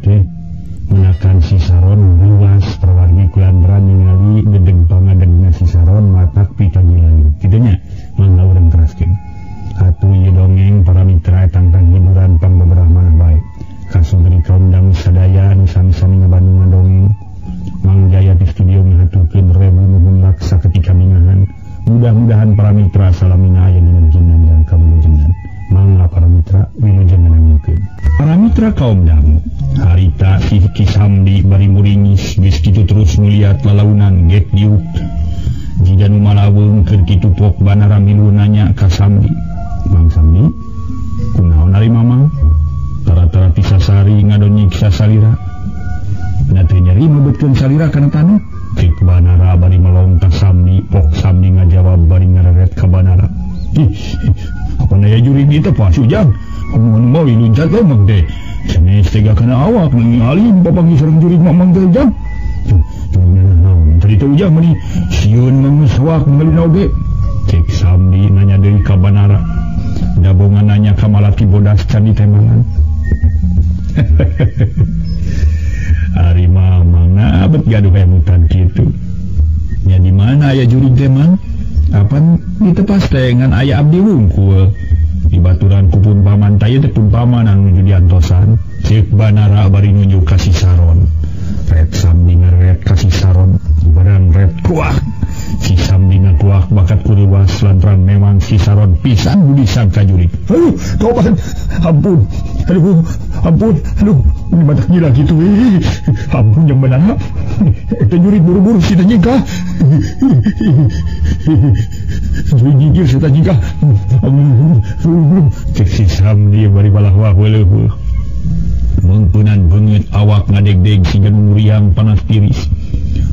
teh menakan si Saron luas perwargi kulantaran ningali gedeng pangadegna si Saron matak pikagilan kitu nya mangga urang teraskeun. Atuh ieu dongeng para mitra tangtang hiburan pangbeberah manah bae. Kasugri kaum dangu sadaya nu sami-sami ngabandungan dongeng. Mang Jaya di studio ngahaturkeun rebu nuhun laksa ketika mingahan. Mudah-mudahan para mitra salamina aya dina jenengan jang kawilujengan. Mangga para mitra wilujeng nganangkeun. Para mitra kaum dangu, harita si Ki Samdi bari muringis geus kitu terus ngeliat lalaunan gek diuk. Jika nu malaweung keur kitu pok Banara milu nanya ka Samdi. Mang Samdi, kunaon ari mamang? Tara-tara pisasari ngadon nyiksa salira. Na teu nyeri mebetkeun salira kana tanah. Cek Banara bari melong ka Samdi, pok Samdi ngajawab bari ngareret ka Banara. Ih, apa naya jurig ieu teh Pak Ujang? Mun mau luncat teh mang teh. Sanes tega kana awak ningali papanggih sareng jurig mamang teh Ujang. Tadi teh Ujang meuni sieun mang sawak ngalina oge. Cek Samdi nanya deui ka Banara. Dabongan nanya ka Malati Bodas can ditemangan. Ari mamang abet gaduh emutan kitu. Nya di mana aya jurig teh mang? Apan ditepas teh ngan aya abdi wungkul. Di baturan kupun paman teh teh pun paman anu nuju diantosan. Ceuk Banara bari nunjuk ka si Saron. Ret Samdi ngaret ka si Saron, barang ret kuak. Si Samdi ngakuak bakat kuriwas lantaran memang si Saron pisan budi sangka jurig. Aduh, tobat, ampun, aduh, ampun, aduh, ini batak gila gitu, ampun yang benar, itu jurig buru-buru si nyingkah, jurig gigir si nyingkah, cek si Samdi bari balah wah weleuh, mengpunan beungeut awak ngadegdeg siga nu muriang panas tiris.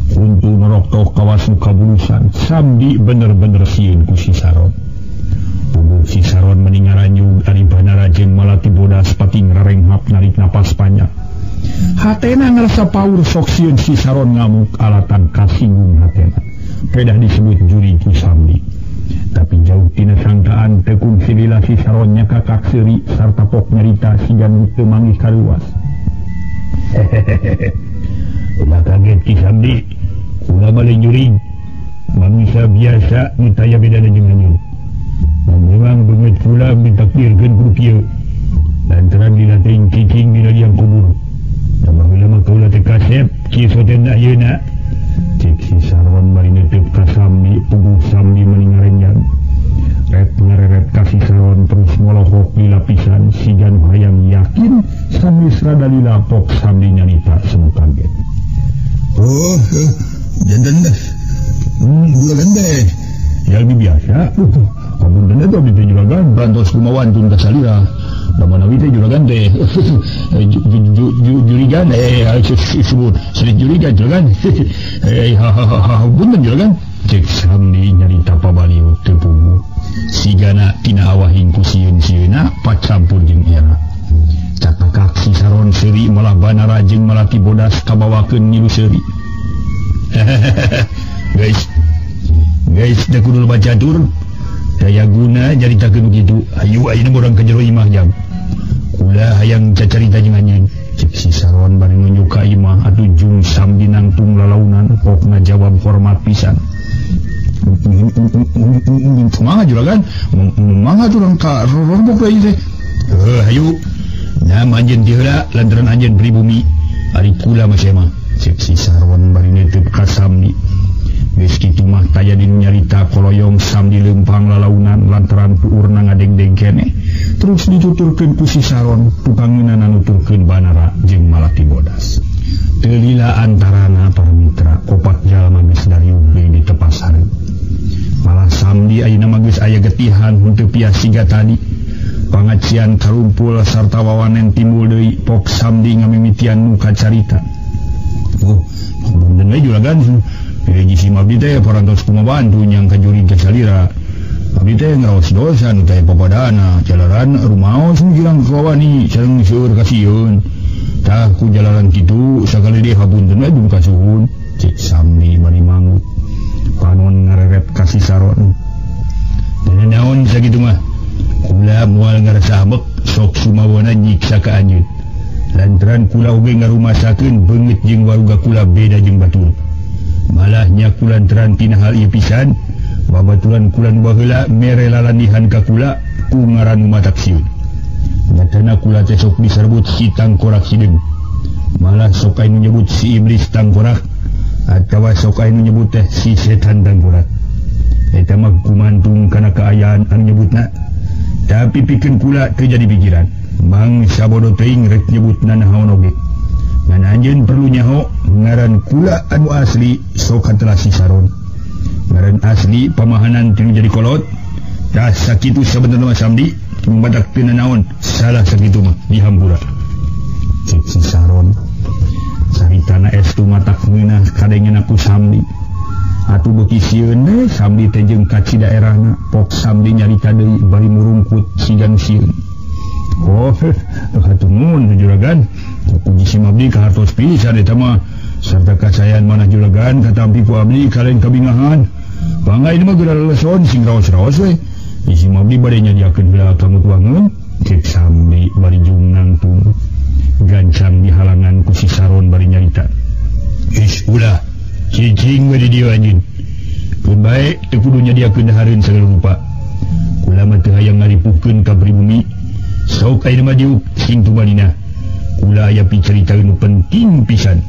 Kuntu noroktok kawas nu kabulusan. Samdi bener-bener sieun ku si Saron. Puguh si Saron meni ngaranyug ari Banara jeung Malati Bodas pati ngarenghap narik napas panjang. Hatena ngarasa paur sok sieun si Saron ngamuk alatan kasinggung hatena. Pedah disebut jurig ku Samdi. Tapi jauh tina sangkaan teu kungsi lila si Saron nyakakak seuri sarta pok nyarita siga nu teu manggih karuas. Hehehe. Ulah kaget Ki Samdi. Ulah balik jurig. Manusia biasa nu taya bedana jeung anjeun. Memang beungeut kula ditakdirkeun kudu kieu. Lantaran dina teuing cicing dina liang kubur. Da baheula mah kaula teh kasep kieu soten ayeuna. Cek si Saron bari neuteub ka Samdi, puguh Samdi meni ngarenjang. Ret ngareret ka si Saron terus molohok di lapisan siga nu hayang yakin sambil rada lila pok Samdi nyarita semu kaget. Oh, jantan deh. Juragan deh. Ya lebih biasa. Amun teh abdi teh juragan bantos kumaha wantun ka salira. Da manawi teh juragan teh. Jurigan sebut sering jurigan juragan. Ha ha ha punten juragan. Cek Samdi nyarita pabaliut teu puguh. Sigana tina awahing ku sieun-sieunna pacampur jeung era. Cakakak si Saron seuri malah Banara jeung Malati Bodas kabawakeun ngilu seuri. Guys, guys, da kudu loba catur. Daya guna nyaritakeun kitu. Hayu ayeuna urang ka jero imah jang. Ulah hayang cacarita jeung anjeun. Cek si Saron bari nunjuk ka imah atuh jung Samdi nangtung lalaunan pok ngajawab hormat pisan. Kumaha juragan? Mangga urang ka rombok deui teh. Heuh hayu. Nah anjeun ti heula lantaran anjeun pribumi. Ari kula mah sia mah. Cek si Saron bari neuteub ka Samdi. Geus kitu mah taya dinu nyarita koloyong Samdi leumpang lalaunan lantaran puurna ngadegdeg keneh. Terus dituturkeun ku si Saron tukangeunana nuturkeun Banara jeung Malati Bodas. Teu lila antarana para mitra opat jalma geus dariuk deui di tepas hareup. Malah Samdi ayeuna mah geus aya getihan henteu pias siga tadi. Pangacian karumpul sarta wawanen timbul deui pok Samdi ngamimitian nu kacarita. Oh, punten we juragan. Hiji si abdi teh parantos kumaha bantu nyang ka jurig ka salira. Abdi teh ngaos dosa nu teh papadana jalaran rumaos nu girang kawani sareng seueur kasieun. Tah ku jalaran kitu sakali deui hapunten we dum kasuhun. Cek Samdi bari manggut. Panon ngareret ka si Saron. Dan naon sakitu mah? Kula moal ngarasa ambek sok sumawana nyiksa ka anjeun. Lantaran kula oge ngarumasakeun beungeut jeung waruga kula beda jeung batur. Malahnya kulantaran tina hal ieu pisan, babaturan kula nu baheula mere lalandihan ka kula ku ngaran matak sieun. Nyatana kula teh sok diserbut si tangkorak hideung. Malah sok aya nu nyebut si iblis tangkorak atawa sok aya nu nyebut teh si setan tangkorak. Eta mah kumantung kana kaayaan anu nyebutna. Tapi pikeun kula teu jadi pikiran. Mang sabodo teuing rek nyebutna naon oge. Ngan anjeun perlu nyaho ngaran kula anu asli sok katelah si Saron. Ngaran asli pamahanan teu jadi kolot. Tah sakitu sabenerna mah Samdi badak teu nanaon salah sakitu mah dihampura. Cek si Saron saritana estu matak ngeunah kadengena ku Samdi. Atuh beuki sieun we Samdi teh jeung kaci daerahna pok Samdi nyarita deui bari murungkut siga nu sieun. Oh, hatur nuhun juragan. Puji si abdi kahartos pisan eta mah sarta kasayan manah juragan katampi ku abdi kalian kabingahan. Bangga ini mah geura leleson sing raos-raos we. Isi abdi bade nyadiakeun heula ka mutuangeun. Cek Samdi bari jungnangtung. Gancang di halangan ku si Saron bari nyarita. Is ulah cicing we di dieu anjeun. Keun bae teu kudu nyadiakeun dahareun sagala rupa. Kula mah teu hayang ngaripuhkeun ka pribumi. Sok ayeuna mah diuk sing tumanina. Kula aya picarita nu penting pisan.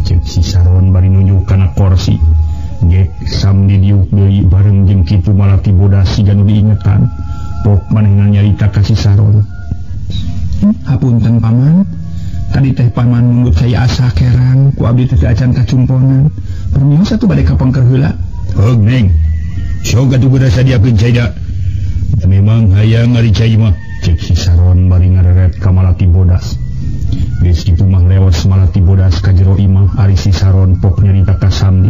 Cek si Saron bari nunjuk kana korsi. Gek Samdi diuk deui bareng jeung kitu malati bodas siga nu diingetan. Pok manehna nyarita ka si Saron. Hapunten paman, tadi teh paman nunggu saya asa kerang, ku abdi teh acan kacumponan. Permios atuh bade ka pangker heula. Heug neng. Sok atuh geura sadiakeun caida. Memang hayang ari cai mah. Cek si Saron bari ngareret ka malati bodas. Geus kitu mah leos malati bodas ka jero imah ari si Saron pok nyarita ka Samdi.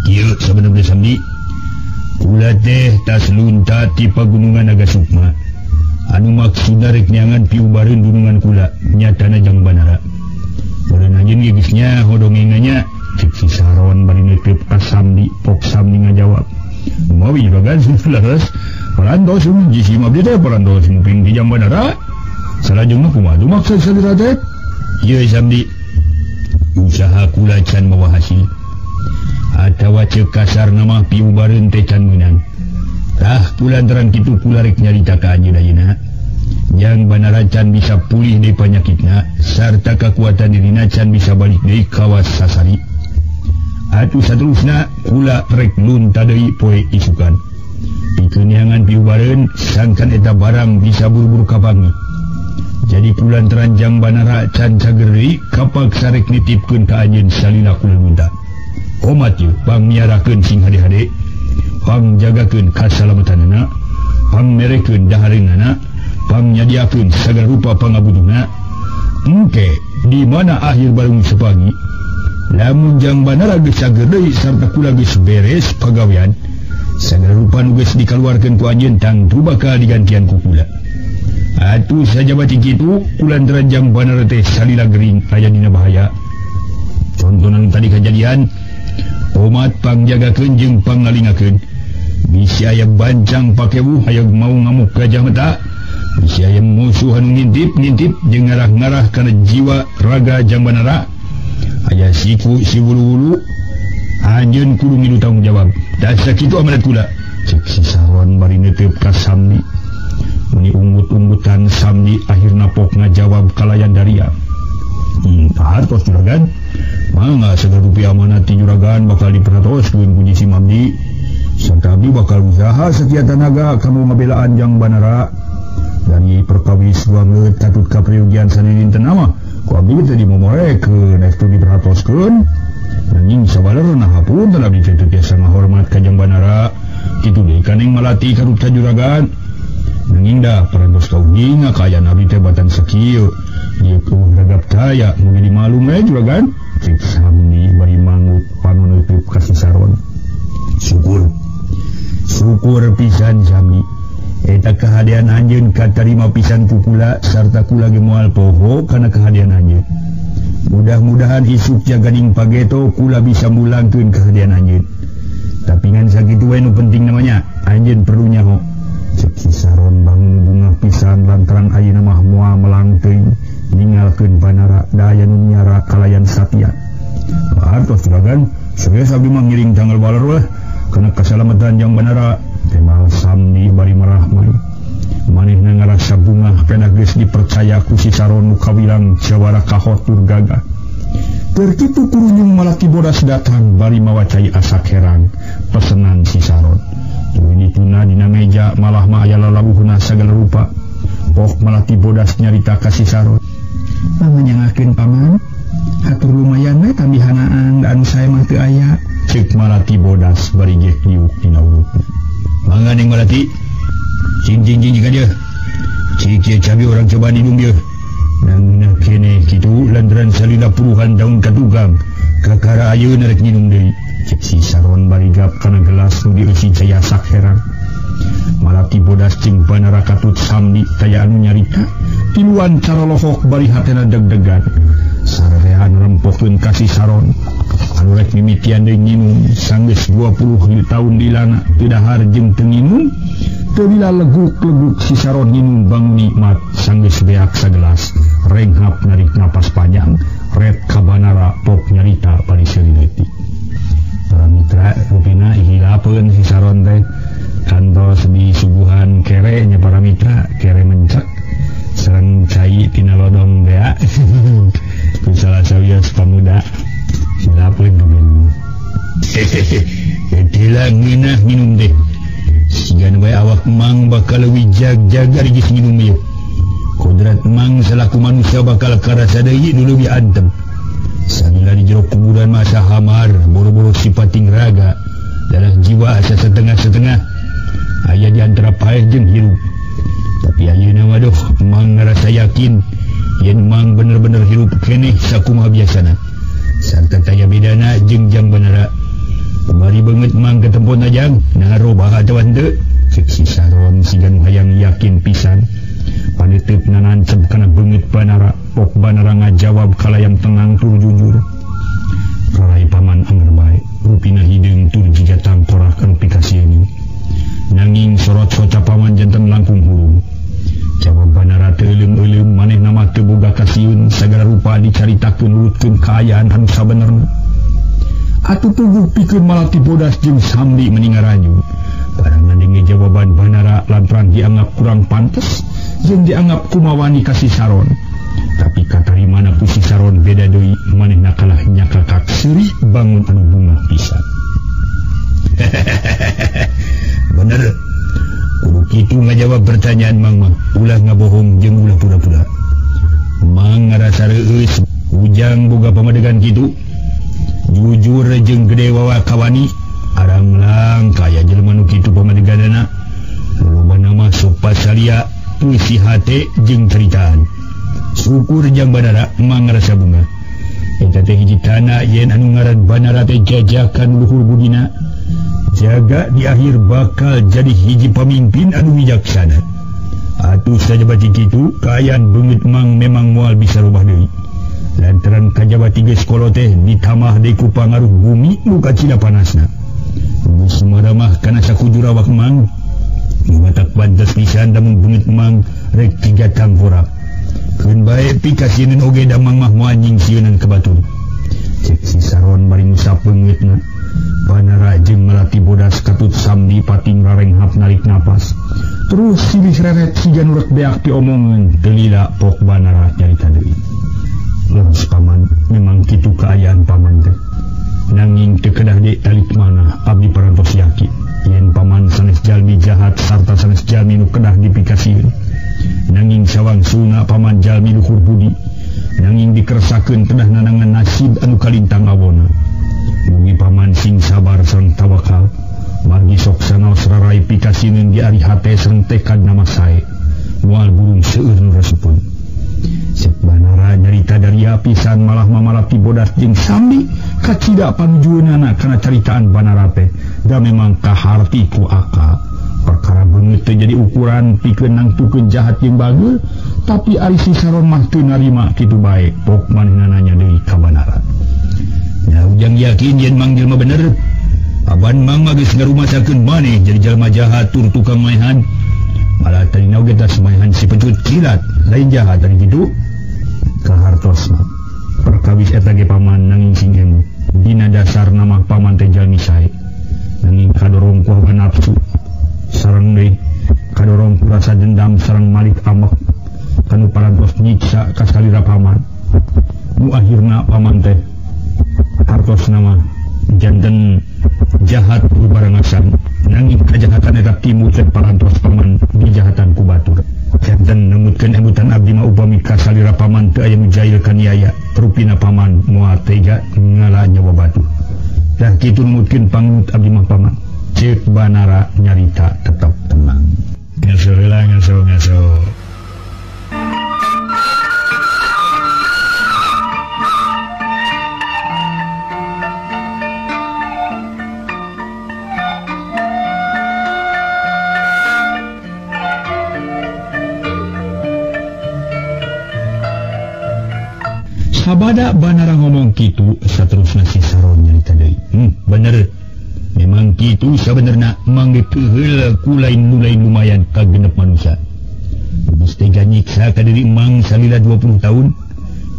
Ieu sabenerna Samdi. Kula teh tas lunta ti pagunungan Naga Sukma. Anu maksudna rek neangan piubareun dunungan kula nyatana jang Banara. Meureun anjeun ge geus nyaho dongengannya. Cek si Saron bari neuteub ka Samdi, pok Samdi ngajawab. Mawi juragan leres. Parantos jisi abdi teh parantos muping di jang Banara. Salajengna kumaha tuh maksud salira teh? Ieu Samdi. Usaha kula can mawa hasil. Atawa ceuk kasarna mah piubareun teh can meunang. Tah kulantaran kitu kula rek nyarita ka anjeun ayeuna. Jang Banara can bisa pulih deui panyakitna sarta kakuatan dirina can bisa balik deui kawas sasari. Atuh saterusna kula rek lunta deui poe isukan. Pikeun neangan piubareun sangkan eta barang bisa buru-buru kapangi. Jadi kulantaran Jang Banara can cager deui kapaksa rek nitipkeun ka anjeun salila kula lunta. Omat ieu pangmiarakeun sing hade-hade. Pangjagakeun kasalamatanana, pangmerekeun dahareunana, pangyadiakeun sagala rupa pangabuduna. Engke di mana akhir barung sepagi, lamun Jang Banara geus cager deui sarta kula geus beres pagawean, sagala rupa nu geus dikaluarkeun ku anjeun tangtu bakal digantian ku kula. Atuh sajabati kitu kulantaran Jang Banara teh salila gering aya dina bahaya. Contohna tadi kajadian, omat pangjagakeun jeung pangalingakeun. Bisi aya bancang pakewuh aya mau ngamuk gajah mata. Bisi aya musuh anu ngintip-ngintip jeung ngarah-ngarah kana jiwa raga Jang Banara. Aya siku si wulu-wulu anjeun kudu ngilu tanggung jawab. Da sakitu amanat kula. Cek si Saron bari neuteub ka Samdi. Meni unggut-unggutan Samdi akhirna pok ngajawab kalayan daria. Pahartos juragan. Mangga sagala rupiah amanat ti juragan bakal diperhatoskeun ku si Abdi. Sarta abdi bakal usaha setiap tanaga kamu ngabelaan Jang Banara dari perkawis banget katut kapriugian sanidinten mah ku abdi teh dimomorekeun estu diperhatoskeun. Nanging sabalerna hapunten abdi teh teu tiasa ngahormat ka Jang Banara. Kitu deui kaneng malati katut ka juragan. Nanging dah parantos kauninga kaayaan abdi teh batan sakieu. Ieu keueuh ragap taya mun jadi malum we juragan. Cek Samdi bari mangut panon neuteub ka si Saron. Syukur. Syukur pisan Samdi. Eta kahadean anjeun katarima pisan ku kula sarta kula ge moal poho kana kahadean anjeun. Mudah-mudahan isuk jaganing pageto kula bisa mulangkeun kahadean anjeun. Tapi ngan sakitu we nu penting namanya anjeun perlu nyaho. Cek si Saron bangun bunga pisan lantaran ayeuna mah moal melang teuing Ninggalkeun Banara daya nu miara kalayan satya. Bahartos juragan, serius abdi mah ngiring tanggal baler weh kana kasalamatan jang Banara. Temal Samdi bari marahmai. Manehna ngarasa bungah pena geus dipercaya ku si Saron nu kawilang jawara kahot tur gagah. Keur kitu kurunyung Malati Bodas datang bari mawa cai asak herang pesenan si Saron. Tuluy dituna dina meja malah mah aya lalawuhna sagala rupa. Pok Malati Bodas nyarita ka si Saron. Manganyangakeun paman, hatur lumayan we tambihanaan da anu sae mah teu aya. Ceuk Malati Bodas bari gek diuk dina urutna. Mangga ning Malati. Cing cing cing jika dia. Cik ieu cabi urang coba minum dia. Nangna kene kitu lantaran salila puluhan daun katukang. Kakara ayeuna rek minum deui. Cek si Saron bari gap kana gelas nu dieusi cai asak herang. Malati Bodas jeung Banara katut Samdi taya anu nyarita. Tiluan caralohok bari hatena deg-degan. Sarerean rempokeun ka si Saron. Anu rek mimitian deui nginum sanggeus 20 tahun dilana teu dahar jeung teu nginum. Teu lila leguk-leguk si Saron nginum bang nikmat sanggeus beak sagelas. Renghap narik napas panjang, ret ka Banara pok nyarita bari seuri leutik. Para mitra rupina hilapeun si Saron teh kantos disuguhan kere nya para mitra, kere mencak sareng cai tina lodong bea. Ku salah sawios pamuda hilapeun rupina. Hehehe, tila ngeunah minum teh. Sigan wae awak mang bakal leuwih jag-jagar geus minum ieu. Kodrat mang selaku manusia bakal karasa deui nu leuwih antep. Salila di jero kuburan masa hamar, boro-boro sipating raga, darah jiwa asa setengah-setengah. Aya di antara paeh jeung hirup. Tapi ayeuna waduh, mang ngarasa yakin yen mang bener-bener hirup keneh sakumaha biasana. Sarta taya bedana jeung jang Banara. Bari beungeut mang ketempon ajang, nah robah atawa henteu. Ceuk si Saron sigan hayang yakin pisan. Paniteup nanancep kana beungeut Banara, pok Banara ngajawab kalayang tenang tur jujur. Rarai paman anger bae, rupina hideung tur jiga tangkorak anu pikasieun. Nanging sorot soca paman janten langkung hurung. Jawab Banara teu euleum-euleum manehna mah teu boga kasieun sagala rupa dicaritakeun nurutkeun kaayaan anu sabenerna. Atuh puguh pikeun Malati Bodas jeung Samdi meni ngaranyu. Barang ngadenge jawaban Banara lantaran dianggap kurang pantes jeung dianggap kumawani ka si Saron. Tapi katarimana ku si Saron beda deui, manehna kalah nyakakak seuri bangun anu bungah pisan. Bener. Kudu kitu ngajawab pertanyaan mang mah, ulah ngabohong jeung ulah pura-pura. Mang ngarasa reueus ujang boga pamadegan kitu. Jujur jeung gede wawa kawani aranglang kaya jelema nu kitu pamadeganana. Lolobana mah sok pasalia puisi hate jeung ceritaan. Syukur jang Banara mang ngarasa bunga. Eta teh hiji tana yen anu ngaran Banara teh jajakan luhur budina. Jaga di akhir bakal jadi hiji pamimpin anu wijaksana. Atuh sajabati kitu kaayaan beungeut mang memang moal bisa rubah deui. Lantaran kajabati geus kolot teh ditamah deui ku pangaruh bumi nu kacida panasna. Geus maramah kana sakujur awak mang. Nu matak pantes pisan lamun beungeut mang rek tiga tangkorak. Keun bae pikasieun oge da mang mah moal nyingsieunan ka batur. Cek si Saron bari ngusap beungeutna. Banara jeung Malati Bodas katut Samdi pating rarenghap narik napas. Terus silih reret siga nu rek beak diomongeun teu lila pok Banara nyarita deui. Leres paman, memang kitu kaayaan paman teh. Nanging teu kedah deui talik mana abdi parantos yakin yen paman sanes jalmi jahat sarta sanes jalmi nu kedah dipikasieun. Nanging sawangsuna paman jalmi luhur budi. Nanging dikersakeun kedah nanangan nasib anu kalintang awona. Mugi paman sing sabar sareng tawakal. Margi sok sanaos rarai pikasieun di ari hate sareng tekad nama sae. Moal burung seueur nu resepeun. Cek Banara nyarita daria pisan malah Malati Bodas jeung Samdi kacida panujueunana kana caritaan Banara teh. Da memang kaharti ku akal. Perkara beungeut teh jadi ukuran pikeun nangtukeun jahat jeung bager, tapi ari si Saron mah teu narima kitu bae. Pok manehna nanya deui ka Banara. Nya ujang yakin yen mang jelema bener. Aban mang mah geus ngarumasakeun maneh jadi jelema jahat tur tukang maehan. Malah tadina oge tas maehan si pecut kilat, lain jahat tadi kitu. hartosna. Perkawis eta ge paman nanging sing emut. Dina dasar nama paman teh jalmi sae. Nanging kadorong ku hawa nafsu sareng deui kadorong ku rasa dendam sareng malik amek kanu parantos nyiksa ka salira paman. Nu akhirna paman teh hartos nama janten jahat ku barengasan. Nanging kajahatan eta timbul teh parantos paman dijahatan ku batur. Janten nemutkeun emutan abdi mah upami ka salira paman teu aya nu jail kaniaya rupina paman moal tega ngala nyawa batur. Dah kitu numutkeun pangut abdi mah paman. Ceuk Banara nyarita tetep tenang. Ngaso heula ngaso ngaso. Sabada Banara ngomong kitu saterusna si Saron nyarita deui. Bener. Memang kitu sabenerna mangge teu ku lain nu lain lumayan ka genep manusia. Geus tega nyiksa ka diri emang salila 20 tahun.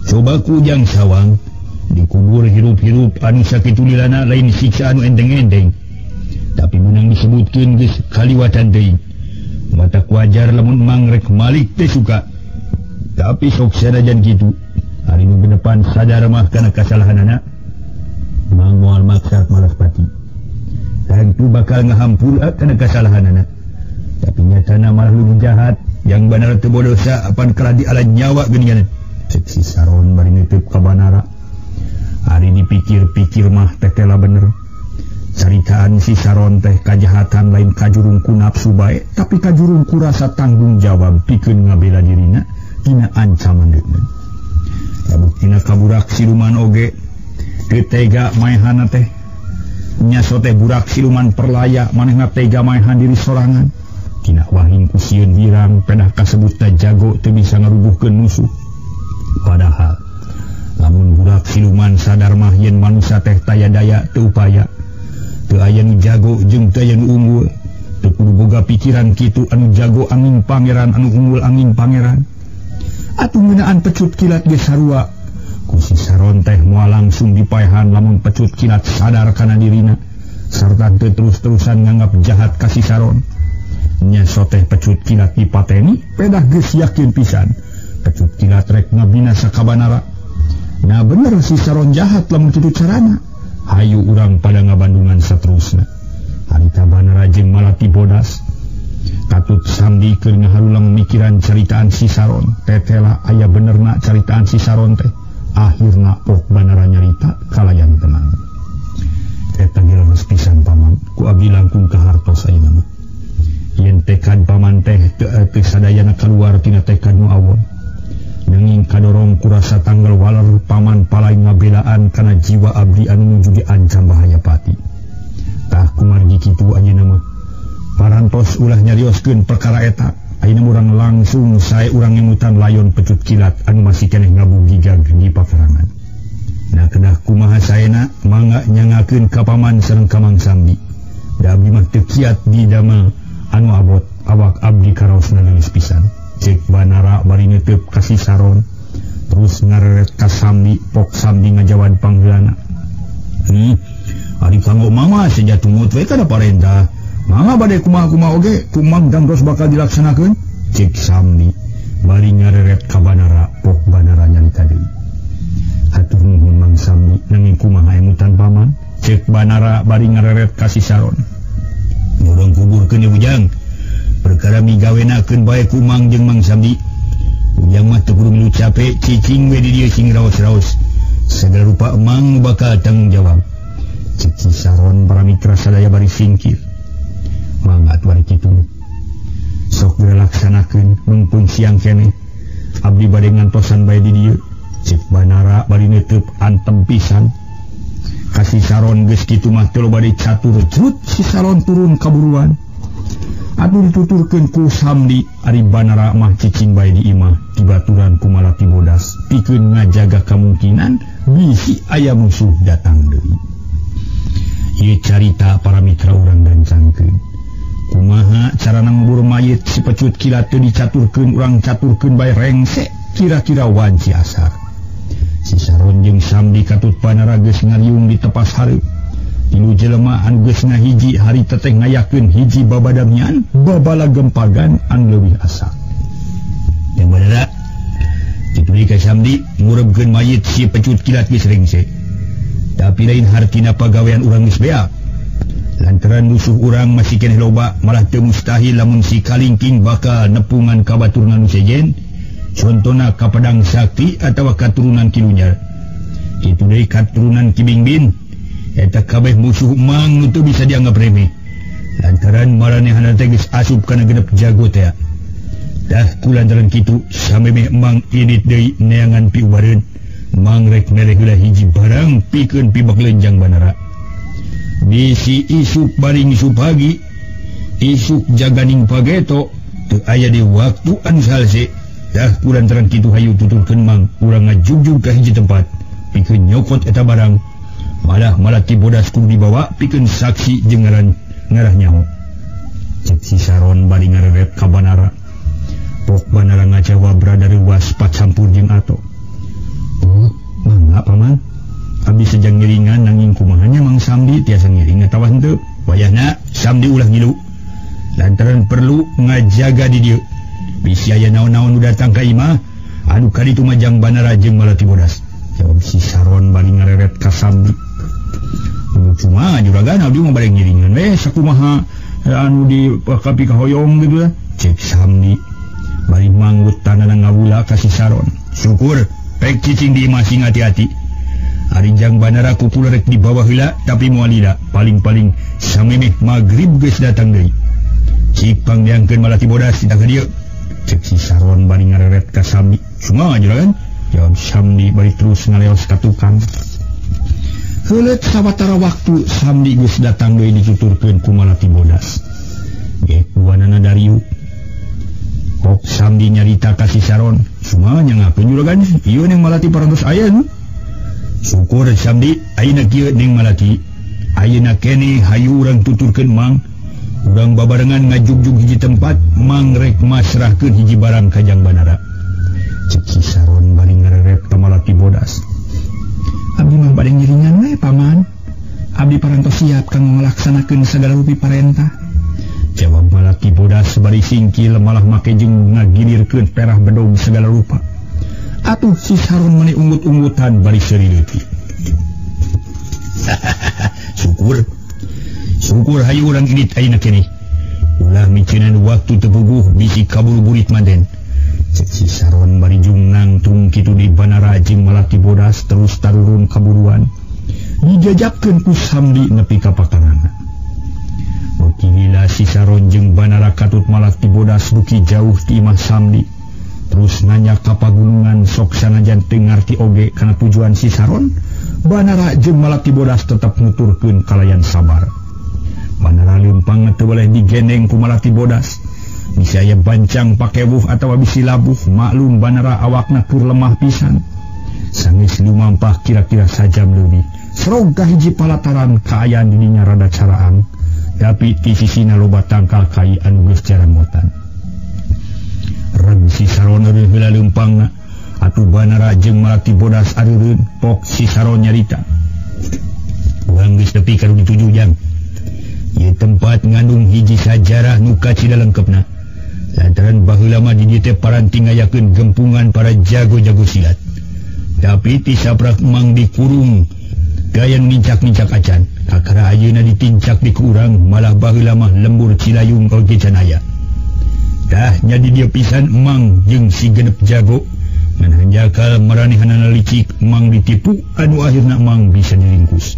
Coba ku Ujang Sawang dikubur hirup-hirup anu sakitu lilana lain siksa anu enteng-enteng. Tapi menang disebutkeun geus kaliwatan deui. Matak wajar lamun emang rek malik teh suka. Tapi sok sanajan kitu. Hari nu depan sadar mah kana kasalahanana mang moal maksa malas pati. Tentu bakal ngahampura kana kasalahanana. Tapi nyatana malah lu jahat yang Banara teu bodosa apan kalah diala nyawa geuningan. Cek si Saron bari nutup ka Banara. Ari dipikir-pikir mah tetela bener. Caritaan si Saron teh kajahatan lain kajurung ku nafsu bae, tapi kajurung ku rasa tanggung jawab pikeun ngabela dirina dina ancaman deui. Buktina kaburak siluman oge teu tega maehana teh nyaso teh burak siluman perlaya manehna tega maehan diri sorangan. Tina wahing ku sieun wirang pedah kasebutna jago teu bisa ngarubuhkeun musuh. Padahal lamun burak siluman sadar mah yen manusia teh taya daya teu upaya, teu aya nu jago jeung teu aya nu unggul. Teu kudu boga pikiran kitu anu jago angin pangeran anu unggul angin pangeran. Atuh ngeunaan pecut kilat ge sarua. Ku si Saron teh moal langsung dipaehan lamun pecut kilat sadar kana dirina sarta teu terus-terusan nganggap jahat ka si Saron. Nyaso teh pecut kilat dipateni pedah geus yakin pisan pecut kilat rek ngabinasa ka Banara. Nah bener si Saron jahat lamun kitu carana. Hayu urang pada ngabandungan saterusna. Harita Banara jeung Malati bodas. Katut Sambi keur ngaharulang mikiran caritaan si Saron. Tetela aya benerna caritaan si Saron teh. Akhirna pok Banara nyarita kalayan tenang. Eta geus pisan paman, ku abdi langkung ka hartos ayeuna mah. Yen tekad paman teh teu sadayana kaluar tina tekad nu awon. Nanging kadorong ku rasa tanggal waler paman palai ngabelaan kana jiwa abdi anu nuju diancam bahaya pati. Tah kumargi kitu ayeuna mah. Parantos ulah nyarioskeun perkara eta. Ayeuna urang langsung sae urang ngemutan layon pecut kilat anu masih keneh ngabugigag di paperangan. Nah kedah kumaha saena mangga nyangakeun ka paman sareng ka Mang Sambi. Da abdi mah teu kiat di damel anu abot awak abdi karaosna geulis pisan. Cek Banara bari neuteub ka si Saron terus ngareret ka Sambi, pok Sambi ngajawab panggeulana. Ari kanggo mama seja tumut we kana parentah. Mama bade kumaha-kumaha oge kumang dan terus bakal dilaksanakeun. Cek Sambi bari ngareret ka Banara, pok Banara nyarita deui. Hatur nuhun Mang Sambi nanging kumaha emutan paman. Cek Banara bari ngareret ka si Saron. Urang kuburkeun ieu Ujang. Perkara migawenakeun bae kumang jeung Mang Sambi. Ujang mah teu kudu milu cape, cicing we di dieu sing raos-raos. Sagala rupa emang bakal tanggung jawab. Cek si Saron para mitra sadaya bari singkir. Mangga atuh ari kitu. Sok dilaksanakeun mumpung siang keneh. Abdi bade ngantosan bae di dieu. Cek Banara bari neuteub antem pisan. Ka si Saron geus kitu mah teu loba dicatur jrut si Saron turun kaburuan. Atuh dituturkeun ku Samdi ari Banara mah cicing bae di imah dibaturan ku Malati bodas pikeun ngajaga kamungkinan bisi aya musuh datang deui. Ieu carita para mitra urang gancangkeun. Kumaha carana ngubur mayit si pecut kilat teu dicaturkeun urang caturkeun bae rengse kira-kira wanci asar. Si Saron jeung Samdi katut Banara geus ngariung di tepas hareup. Tilu jelema anu geus ngahiji harita teh ngayakeun hiji babadamian babala gempagan anu leuwih asak. Yang Banara dipuli ka Samdi ngurebkeun mayit si pecut kilat geus rengse. Tapi lain hartina pagawean urang geus beak. Lantaran musuh urang masih keneh loba malah teu mustahil lamun si Kalingking bakal nepungan ka baturna nu sejen. Contona ka Pedang Sakti atawa katurunan Ki Lunyar. Kitu deui katurunan Ki Bingbin. Eta kabeh musuh Mang nu teu bisa dianggap remeh. Lantaran maranehanna teh geus asup kana genep jago teh. Dah ku lantaran kitu samemeh Mang indit deui neangan piubareun. Mang rek mere heula hiji barang pikeun pibak lenjang Banara. Bisi isuk baring isuk pagi, isuk jaganing pageto teu aya di waktu anu salse. Dah ku lantaran kitu hayu tuturkeun Mang urang ngajugjug ka hiji tempat pikeun nyokot eta barang. Malah Malati Bodas kudu dibawa pikeun saksi jeung ngarah nyaho. Cek si Saron bari ngareret ka Banara. Pok Banara ngajawab rada reuwas pacampur jeung ato. Oh, mangga paman. Abdi sejang ngiringan nanging kumaha nya Mang Samdi tiasa ngiring atawa henteu. Wayahna Samdi ulah ngilu. Lantaran perlu ngajaga di dieu. Bisi aya naon-naon nu datang ka imah anu kaditu majang Banara jeung Malati Bodas. Jawab si Saron bari ngareret ka Samdi. Cuma juragan abdi mah bari ngiringan we sakumaha anu di kapi kahoyong gitu lah. Cek Samdi bari manggut tanana ngawula ka si Saron. Syukur pek cicing di imah sing hati-hati. Ari jang Banara kukula rek dibawa heula tapi moal lila. Paling-paling samemeh magrib geus datang deui. Cik pangdiangkeun Malati Bodas ditah ka dieu. Cek si Saron bari ngareret ka Samdi. Cuma juragan jawab Samdi bari terus ngaleos ka tukang. Heuleut sawatara waktu Samdi geus datang deui dituturkeun ku Malati Bodas. Ge duanana dariuk. Kok Samdi nyarita ka si Saron, "Sumanya ngakeun juragan, ieu Neng Malati parantos aya nu." Syukur Samdi, ayeuna kieu Neng Malati. Ayeuna keneh hayu urang tuturkeun Mang. Urang babarengan ngajugjug hiji tempat, Mang rek masrahkeun hiji barang ka Jang Banara. Cek si Saron bari ngareret ka Malati Bodas. Abdi mah bade ngiringan we paman. Abdi parantos siap kanggo ngalaksanakeun sagala rupi parentah. Jawab Malati Bodas bari singkil malah make jeung ngagilirkeun perah bedog segala rupa. Atuh si Saron mani unggut-unggutan bari seuri leutik. Syukur. Syukur hayu urang indit ayeuna keneh. Ulah miceunan waktu teu puguh bisi kabur burit manten. Cek si Saron bari jungnangtung kitu di Banara jeung Malati Bodas terus tarurun kaburuan. Dijajapkeun ku Samdi nepi ka pakarangan. Beuki lila si Saron jeung Banara katut Malati Bodas duki jauh ti imah Samdi. Terus nanya ka pagunungan sok sanajan teu ngarti oge kana tujuan si Saron. Banara jeung Malati Bodas tetep nuturkeun kalayan sabar. Banara leumpang teu boleh digendeng ku Malati Bodas. Bisa aya bancang pakewuh atawa bisi labuh, maklum Banara awakna keur lemah pisan. Sanggeus lumampah kira-kira sajam leuwih. Serog ka hiji palataran kaayaan dirinya rada caraang, tapi ti sisina loba tangkal kai anu geus caramotan. Reg si Saron eureun heula leumpangna, atuh Banara jeung Malati Bodas areureun, pok si Saron nyarita. Urang geus nepi ka nu dituju jang. Ieu tempat ngandung hiji sajarah nu kacida lengkepna. Lantaran baheula mah di dieu teh paranti ngayakeun gempungan para jago-jago silat. Tapi ti saprak Mang dikurung gaya nincak-nincak acan. Kakara ayeuna ditincak di kurang malah baheula mah lembur Cilayung oge can aya. Dah nya di dieu pisan Mang jeung si genep jago. Ngan hanjakal maranehanana licik Mang ditipu anu akhirna Mang bisa diringkus.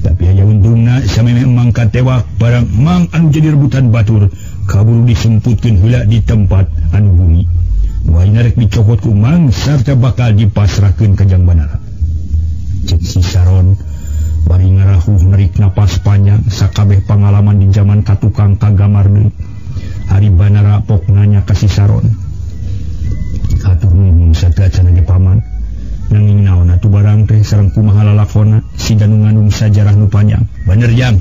Tapi aya untungna samemeh Mang katewak barang Mang anu jadi rebutan batur kaburu disemputkeun heula di tempat anu bumi. Wahina rek dicokot ku Mang sarta bakal dipasrahkeun ka Jang Banara. Cek si Saron bari ngarahuh nerik napas panjang sakabeh pangalaman di zaman katukang kagamar deui. Ari Banara pok nanya ka si Saron. Hatur nuhun sateuacan ge paman. Nanging naon atuh barang teh sareng kumaha lalakonna siga nu ngandung sajarah nu panjang. Bener jang.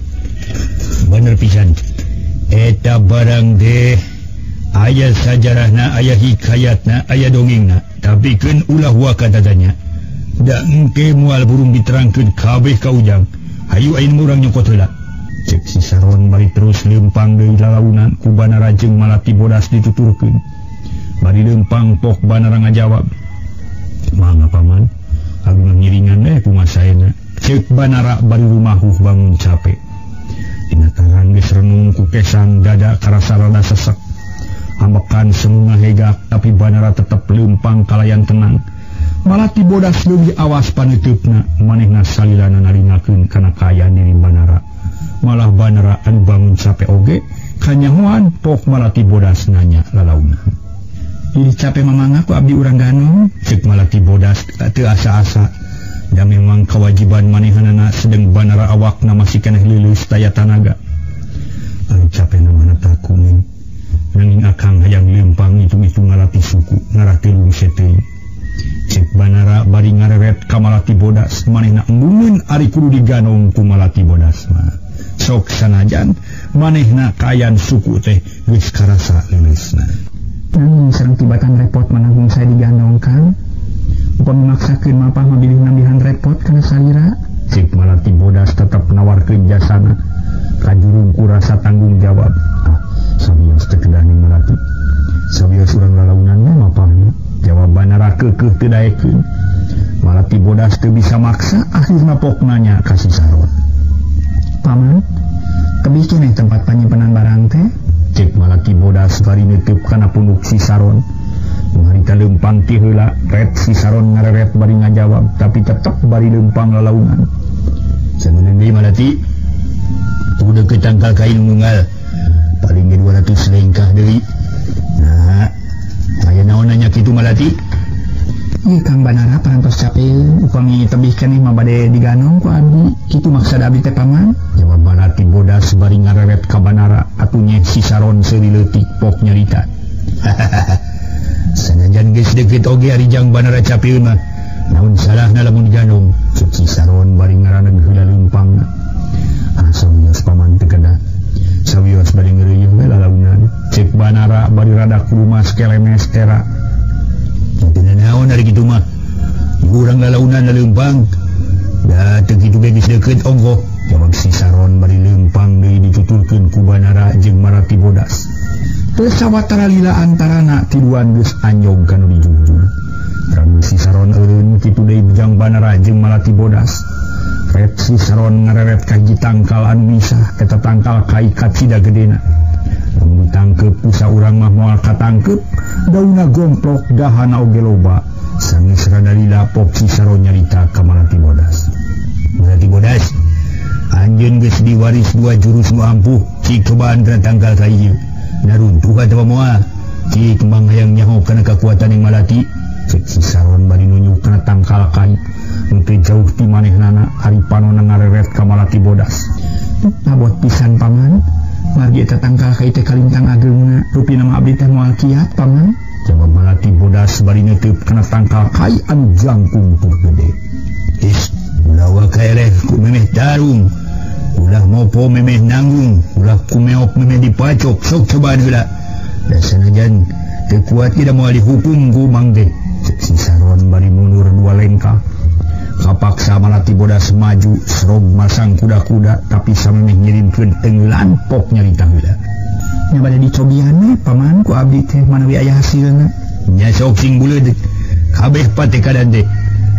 Bener pisan. Eta barang deh aya sajarahna, aya hikayatna, aya dongengna, tapi keun ulah waka tatanya. Da engke moal burung diterangkeun kabeh ka Ujang. Hayu ayeuna urang nyokot heula. Cek si Saron bari terus leumpang deui lalaunan ku Banara jeung Malati Bodas dituturkeun. Bari leumpang pok Banara ngajawab. Mangga paman, agungan ngiringan we kumaha saena. Cek Banara bari rumahuh bangun capek. Dina tangan geus renung ku kesang dada karasa rada sesek. Ambekan semu ngahegak tapi Banara tetep leumpang kalayan tenang. Malati Bodas leuwih awas paneuteup-na, manehna salilana naringakeun kana kaayaan diri Banara. Malah Banara anu bangun capek oge kanyahoan pok Malati Bodas nanya lalaunan. Jadi capek mamanga ku abdi urang ganong? Cek Malati Bodas teu asa-asa. Da memang kewajiban manehanana sedeng Banara awakna masih keneh leuleus daya tanaga. Anu capek namana takuning. Nanging akang hayang leumpang hitung-hitung ngalati suku ngarah teu seteuing. Cek Banara bari ngareret ka Malati Bodas, manehna embungeun ari kudu diganong ku Malati Bodas mah. Sok sanajan manehna kaayaan suku teh geus karasa leuleusna. Nanging sareng tibatan repot mananggung saya diganong kan. Upami maksakeun mapah mah bilih nambihan repot kana salira. Cek Malati Bodas tetep nawarkeun jasana. Kajurung ku rasa tanggung jawab. Ah, sawios teu kedah ning Malati. Sawios urang lalaunan mah mapahna. Jawab Banara keukeuh teu daekeun. Malati Bodas teu bisa maksa, akhirna pok nanya ka si Saron. Paman, tebih keneh tempat panyimpenan barang teh? Cek Malati Bodas bari neuteub kana punduk si Saron. Harita leumpang ti heula, ret si Saron ngareret bari ngajawab, tapi tetep bari leumpang lalaunan. Sabenerna deui Malati, tuh deukeut tangkal kai nu nunggal. Paling ge 200 lengkah deui. Nah, aya naon nanya kitu Malati? Ieu Kang Banara parantos capek, upami tebih keneh mah bade diganong ku abdi. Kitu maksud abdi teh paman? Jawab Malati Bodas bari ngareret ka Banara, atuh nyeh si Saron seuri leutik pok nyarita. Sanajan geus deukeut oge ari jang Banara capeun mah. Naon salahna lamun diganong? Cek si Saron bari ngaraneg heula leumpangna. Ah, sawios paman teu kedah. Sawios bari ngeureuyeuh we lalaunan. Cek Banara bari rada kurumas kelemes tera. Teu naon ari kitu mah. Urang lalaunan leumpang. Da teu kitu ge geus deukeut ongkoh. Jawab si Saron bari leumpang deui dituturkeun ku Banara jeung Malati Bodas. Teu sawatara lila antarana tiluan geus anjog kana dijunjung. Ramu si Saron eureun kitu deui jang Banara jeung Malati Bodas. Ret si Saron ngareret ka hiji tangkal anu misah, eta tangkal kaikat sida gedena. Lamun ditangkeup ku saurang mah moal katangkeup, daunna gomplok dahana oge loba. Sanggeus rada lila pok si Saron nyarita ka Malati Bodas. Malati Bodas, anjeun geus diwaris dua jurus nu ampuh, cik cobaan kana tangkal ka ieu. Naruntuh atawa moal? Cik kembang hayang nyaho kana kakuatan yang Malati. Cek si Saron bari nunjuk kana tangkal kai. Nu teu jauh ti manehnana ari panonna ngareret ka Malati Bodas. Nabot pisan paman, margi eta tangkal kai teh kalintang ageungna, rupina mah abdi teh moal kiat paman. Jawab Malati Bodas bari neuteub kana tangkal kai anu jangkung tur gede. Is, ulah wae ku memeh tarung. Ulah mopo memeh nanggung, ulah kumeok memeh dipacok, sok cobaan heula. Da sanajan teu kuat ge da moal dihukum ku mang teh. Cek si Saron bari mundur dua lengkah. Kapaksa Malati Bodas maju, serog masang kuda-kuda, tapi samemeh ngirimkeun tenggelan pok nyarita heula. Nya bade dicobian we paman ku abdi teh manawi aya hasilna. Nya sok sing buleud kabeh patekadan teh.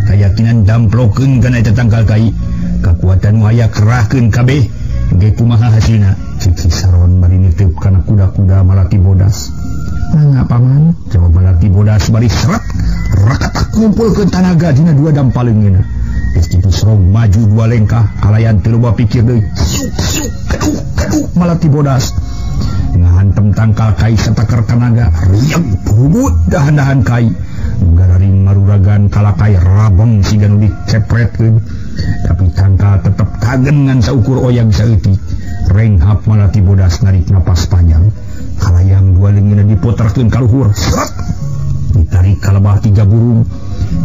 Kayakinan damplokeun kana eta tangkal kai. Kakuatan nu aya kerahkeun kabeh ge kumaha hasilna. Cek si Saron bari neuteub kana kuda-kuda Malati Bodas. Mangga paman, jawab Malati Bodas bari seret rakatak ngumpulkeun tanaga dina dua dampaleungeunna. Geus kitu serog maju dua lengkah kalayan teu loba pikir deui. Suk suk keduk keduk Malati Bodas ngahantem tangkal kai sataker tanaga riang bubut dahan-dahan kai. Gararing maruragan kalakai rabeng siga nu dicepretkeun. Tapi tangkal tetep kagen ngan saukur oyag saeutik. Renghap Malati Bodas narik napas panjang. Kalayang dua leungeunna diputerkeun ka luhur. Seret! Ditarik ka lebah tiga burung.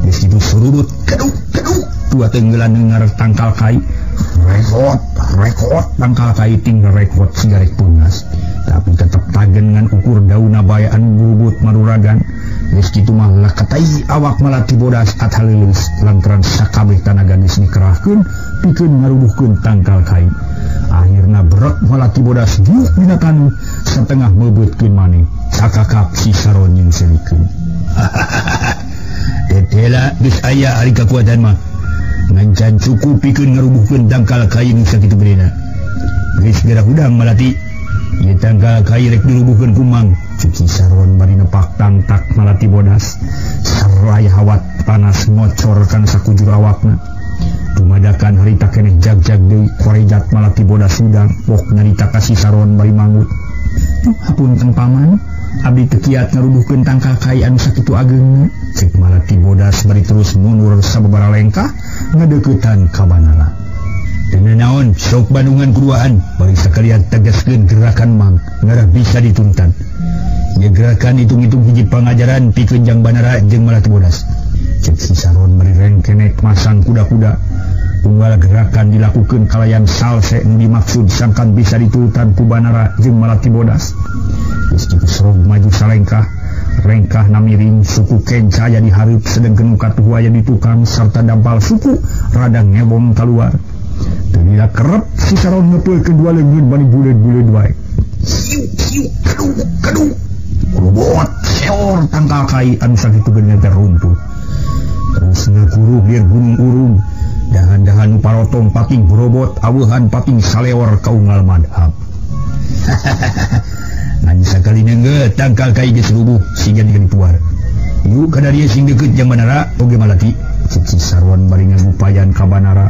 Geus kitu surudut keduk keduk dua tenggelan ngarep tangkal kai. Rekot rekot tangkal kai ting rekot siga rek peungas. Tapi tetep tagen ngan ukur daunna bae anu bubut maruragan. Geus kitu mah lakatai awak Malati Bodas athaleulus lantaran sakabeh tanaga geus dikerahkeun pikeun ngarubuhkeun tangkal kai. Akhirna brek Malati Bodas diuk dina tanu satengah meubeutkeun maneh. Sakakap si Saron jeung seurikeun. Tetela geus aya ari kakuatan mah. Ngan can cukup pikeun ngarubuhkeun tangkal kai nu sakitu gedena. Geus geura hudang Malati. Ieu tangkal kai rek dirubuhkeun ku Mang. Cek si Saron bari nepak tangtak Malati Bodas. Saraya hawat panas ngocor kana sakujur awakna. Dumadakan harita keneh jag-jag deui korejat Malati Bodas hudang pok nyarita ka si Saron bari mangut. Hapunten paman, abdi teu kiat ngarubuhkeun tangkal kai anu sakitu ageungna. Cek Malati Bodas bari terus mundur sababaraha lengkah ngadeuketan ka Banara. Teu naon sok bandungan kuduaan bari sakalian tegaskeun gerakan Mang ngarah bisa dituntan. Ieu gerakan hitung-hitung hiji pangajaran pikeun jang Banara jeung Malati Bodas. Cek si Saron bari rengkenek masang kuda-kuda. Unggal gerakan dilakukeun kalayan salse nu dimaksud sangkan bisa diturutan ku Banara jeung Malati Bodas. Geus kitu serog maju salengkah, rengkah namiring suku kenca aya di hareup sedengkeun nu katuhu aya di tukang sarta dampal suku rada ngebong kaluar. Teu lila kerep si Saron ngepeulkeun dua leungeun bari buleud-buleud wae. Siu siu kadung kadung. Robot seor tangkal kai anu sakitu geuning teh runtuh. Terus ngaguruh lir gunung urung. Dahan-dahan parotong pating borobot aweuhan pating saleor kaunggal madhab. Ngan sakali neunggeut tangkal kai geus rubuh siga digentuar. Yuk kadarieu sing deukeut jeung Banara oge Malati. Cek si Saron bari ngagupayan ka Banara.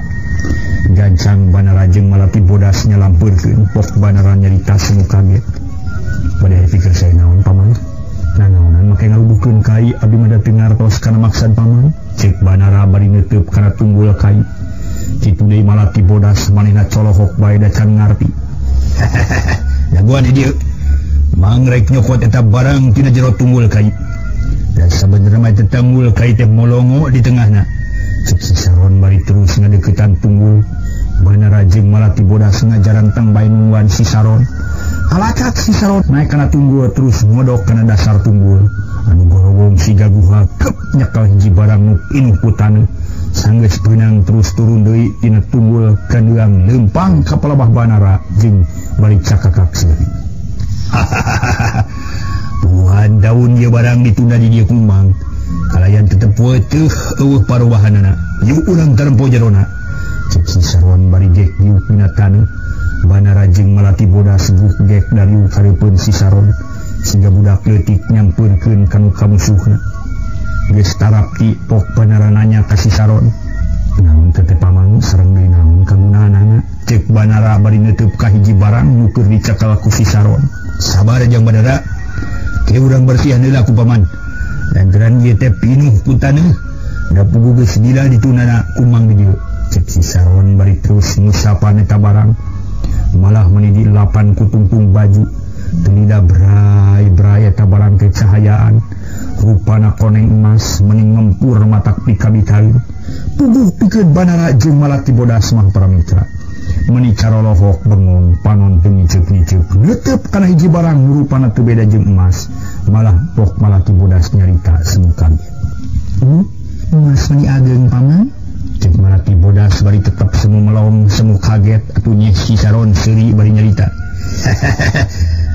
Gancang Banara jeung Malati Bodas nyalampeurkeun pok Banara nyarita semu kaget. Bade pikir saya naon paman? Nanaonan make ngarubuhkeun kai abdi mah teu ngartos kana maksad paman. Cek Banara bari neuteub kana tunggul kai. Kitu deui Malati Bodas manehna colohok bae da can ngarti. Dagoan di dieu. Mang rek nyokot eta barang tina jero tunggul kai. Da sabenerna mah eta tunggul kai teh molongo di tengahna. Cek si Saron bari terus ngadeuketan tunggul. Banara jeung Malati Bodas ngajarantang bae nungguan si Saron. Alakak si Saron naik kana tunggul terus ngodok kana dasar tunggul. Anu gorowong siga guha kep nyekal hiji barang nu pinuh ku taneuh. Sanggeus beunang terus turun deui tina tunggul kandeang leumpang ka palebah Banara jeung bari cakakak seuri. Puluhan daun ieu barang ditunda di dieu ku Mang. Kalayan tetep weteuh eueuh parubahanana. Yuk urang tarempo jerona. Cek si Saron bari gek diuk dina taneuh. Banara jeung Malati Bodas guk gek dariuk hareupeun si Saron siga budak leutik nyampeurkeun ka nu kamusuhna. Geus tarapti pok Banara nanya ka si Saron. Naon teh paman sareng deui naon kagunaanana? Cek Banara bari neuteub ka hiji barang nu keur dicakal ku si Saron. Sabar jang Banara, ke urang bersihan heula ku paman. Lantaran ieu teh pinuh ku taneuh, da puguh geus lila ditunana ku Mang di dieu. Cek si Saron bari terus ngusapan eta barang. Malah menidi lapan kutungtung baju telida berai-berai eta barang teh cahayaan rupana koneng emas meni ngempur matak pikabitaeun. Puguh pikeun Banara jeung Malati Bodas mah para mitra meni carolohok bengong panon teu ngiceup-ngiceup neuteub kana hiji barang nu rupana teu beda jeung emas. Malah pok Malati Bodas nyarita semu kaget. Emas meni ageung paman? Cek Malati Bodas bari tetep semu melong semu kaget atuh nyeh si Saron seuri bari nyarita.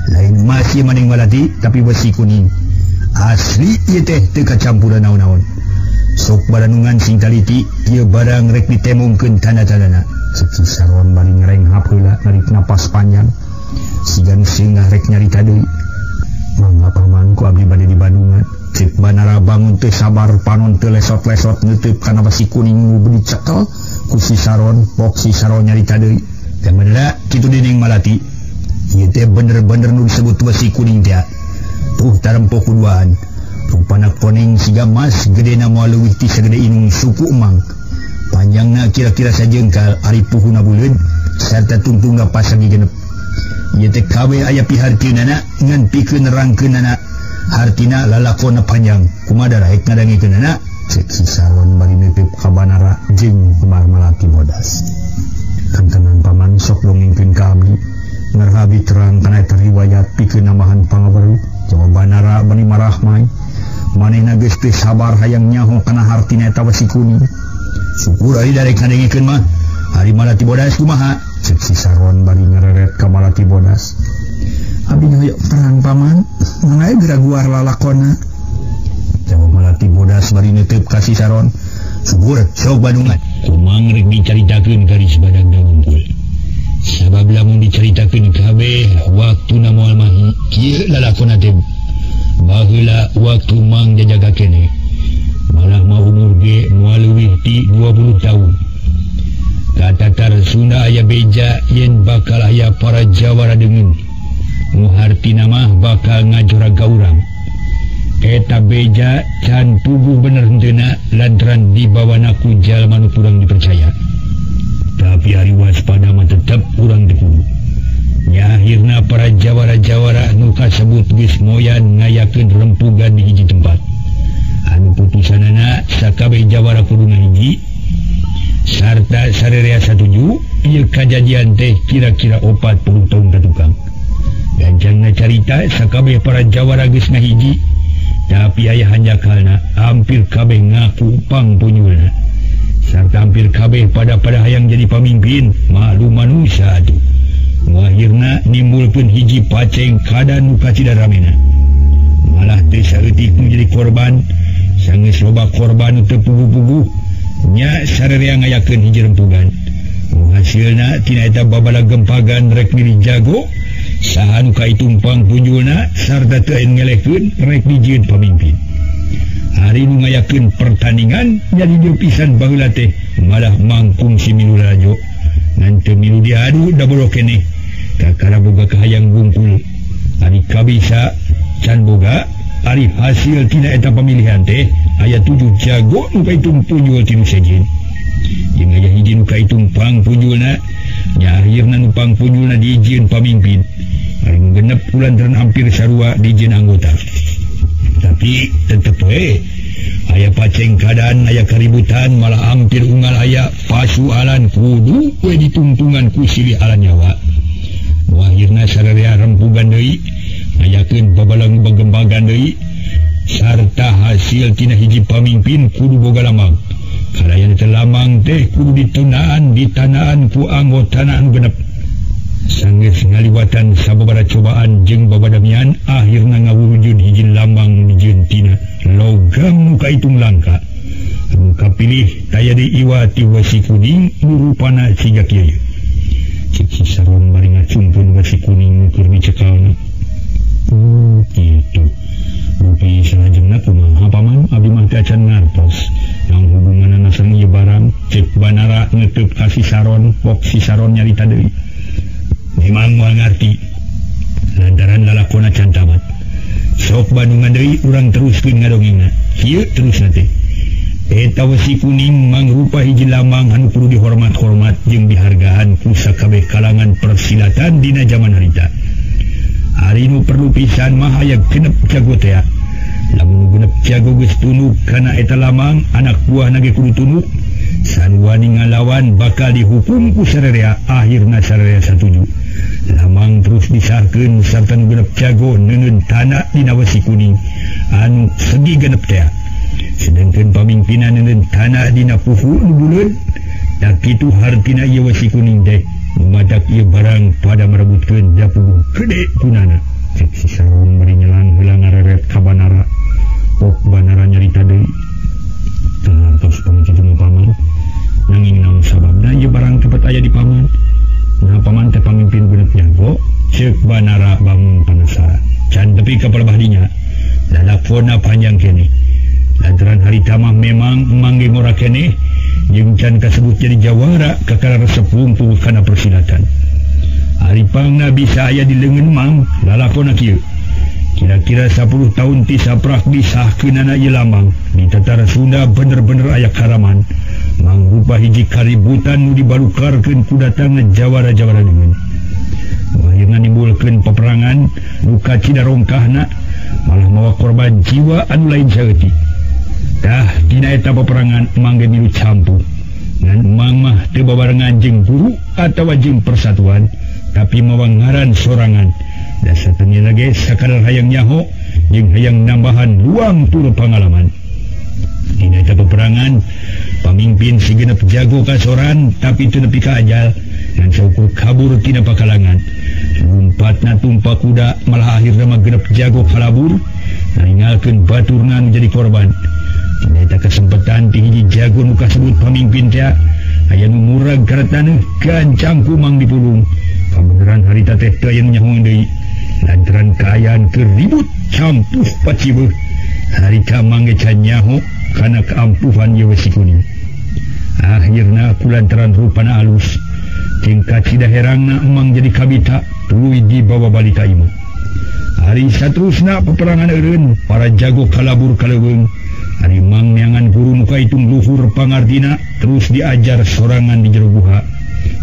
Lain emas ieu maning Malati tapi besi kuning. Asli ieu teh teu kacampuran naon-naon. Sok baranungan sing taliti ieu barang rek ditemungkeun tanda-tandana. Cek si Saron bari ngrenghap heula narik napas panjang. Siga nu singah rek nyarita deui. Mangga paman ku abdi bade di Bandungan. Cek Banara bangun teu sabar panon teu lesot-lesot neuteub kana besi kuning nu dicekel ku si Saron. Pok si Saron nyarita deui. Teh bener kitu dening Malati. Ieu teh bener-bener nu disebut besi kuning teh. Tuh tarempo kuduaan. Rupana kuning siga mas gedena moal leuwih ti sagede inung suku Mang. Panjangna kira-kira sajengkal ari puhuna buleud sarta tungtungna pasagi genep. Ieu teh kabeh aya pihartieunana ngan pikeun nerangkeunana. Hartina lalakona panjang kumaha rek ngadangikeunana. Cek si Saron bari neuteub ka Banara jeung Malati Bodas. Kantenan paman sok dongengkeun ka abdi. Ngarhabi terang kana eta riwayat pikeun nambahan pangaweruh. Jawab Banara bari marah mai. Manehna geus teu sabar hayang nyaho kana hartina eta wesi kuning. Syukur ari darek ngadengikeun mah. Ari Malati Bodas kumaha? Cek si Saron bari ngareret ka Malati Bodas. Abi hoyong terang paman, ngan aya geraguar lalakona. Jawab Malati Bodas bari neuteub ka si Saron. Syukur sok Bandungan. Kumang rek dicaritakeun garis badag wungkul. Sabab lamun dicaritakeun kabeh waktuna moal mahi kieu lalakona teh. Baheula waktu mang jajaga keneh. Malah mah umur ge moal leuwih ti 20 tahun. Katatar Sunda aya beja yen bakal aya para jawara deungeun. Nu hartina mah bakal ngajora ka urang. Eta beja can puguh bener henteuna lantaran dibawana ku jalma nu kurang dipercaya. Tapi ari waspada mah tetep urang teu kudu. Nya akhirna para jawara-jawara nu kasebut geus moyan ngayakeun rempugan di hiji tempat. Anu putusanana sakabeh jawara kudu ngahiji sarta sarerea satuju. Ieu kajadian teh kira-kira 40 tahun ka tukang. Gancangna carita sakabeh para jawara geus ngahiji, tapi aya hanjakalna hampir kabeh ngaku pangpunyulna. Sarta hampir kabeh pada hayang jadi pamimpin, malu manusia atuh. Akhirna nimbulkeun hiji paceng kada nu kacida ramena. Malah teu saeutik nu jadi korban, sanggeus loba korban nu teu puguh-puguh. Nya sarerea ngayakeun hiji rempugan. Nu hasilna tina eta babala gempagan rek milih jago, saha nu kaitumpang punjulna sarta teu aya ngelehkeun rek dijieun pamimpin. Hari nu ngayakeun pertandingan jadi dieu pisan baheula teh malah mangkung si milu lalajo. Ngan teu milu diadu da bodoh keneh. Kakara boga kahayang gungkul. Ari kabisa can boga ari hasil tina eta pamilihan teh aya 7 jago nu kaitung punjul ti nu sejen. Jeung aya hiji nu kaitung pangpunjulna, nya akhirna nu pangpunjulna dijieun pamimpin. Ari nu genep kulantaran hampir sarua dijieun anggota. Tapi tetep we aya paceng keadaan, aya keributan, malah hampir unggal aya pasualan kudu we ditungtungan ku silih alan nyawa. Akhirna sararea rempugan deui, ngayakeun babalang bagembagan deui, sarta hasil tina hiji pamimpin kudu boga lamang. Kalayan teh lamang teh kudu ditunaan, ditanaan ku anggotana anu genep. Sanggeus ngaliwatan sababaraha cobaan jeung babadamian, akhirna ngawujud hiji lambang dijieun tina logam nu kaitung langka. Anu kapilih taya diiwa ti wesi kuning nu rupana siga kieu. Cek si Saron bari ngacumpun wesi kuning keur dicekalna. Kitu. Rupi salajengna kumaha paman abdi mah teu acan ngartos. Yang hubunganna sareng ieu barang cek Banara ngeuteuk ka si Saron, pok si Saron nyarita deui. Memang moal ngarti lantaran lalakona can tamat. Sok Bandungan deui urang teruskeun ngadongengna. Kieu terusna teh. Eta wesi kuning mangrupa hiji lambang anu kudu dihormat-hormat jeung dihargaan ku sakabeh kalangan persilatan dina jaman harita. Ari nu perlu pisan mah aya genep jago teh. Lamun genep jago geus tunduk kana eta lamang, anak buahna ge kudu tunduk. Sanuani ngalawan bakal dihukum ku sarerea, akhirna sarerea satuju. Lamang terus disahkeun sarta nu genep jago neungeun tanah dina wesi kuning anu segi genep teh. Sedangkan pamimpinan neungeun tanah dina puhu nu buleud, da kitu hartina ieu wesi kuning teh madak ieu barang pada merebutkeun da puguh gede kunana. Cek si Saron bari nyelang heula ngareret ka Banara. Pok Banara nyarita deui. Teu ngartos pamit kitu paman. Nanging naon sababna ieu barang tepet aya di paman? Nah paman teh pamimpin genep jago, cek Banara bangun penasaran. Can tepi ka palebah dinya, lalakona panjang keneh. Lantaran harita mah memang mangge ngora keneh, jeung can kasebut jadi jawara kakara resep wungkul kana persilatan. Ari pangna bisa aya di leungeun mang, lalakona kieu. Kira-kira 10 tahun ti saprak disahkeunana ieu lambang. Di Tatar Sunda bener-bener aya karaman. Mangrupa hiji kaributan nu dibalukarkeun ku datangna jawara-jawara deungeun. Akhirna nimbulkeun peperangan nu kacida rongkahna, malah mawa korban jiwa anu lain saeutik. Tah dina eta peperangan mangge milu campuh. Ngan mang mah teu babarengan jeung guru atawa jeung persatuan, tapi mawa ngaran sorangan. Dasar teu lage sakadar hayang nyaho jeung hayang nambahan luang tur pangalaman. Dina eta peperangan pamimpin si genep jago kasoran tapi teu nepi ka ajal ngan saukur kabur tina pakalangan. Lumpatna tumpak kuda malah akhirna mah genep jago kalabur naringalkeun baturna nu jadi korban. Dina eta kesempatan ti hiji jago nu kasebut pamimpin teh aya nu murag kana taneuh gancang ku Mang dipulung. Kabeneran harita teh teu aya nu nyahoan deui lantaran kaayaan keur ribut campuh paciweuh. Harita Mang ge can nyaho kana keampuhan ieu wesi kuning. Akhirna kulantaran rupana alus tingkat sida herangna Mang jadi kabita tuluy dibawa balik ka imah. Hari saterusna peperangan eureun para jago kalabur kaleuweung. Ari Mang neangan guru nu kaitung luhur pangartina terus diajar sorangan di jero guha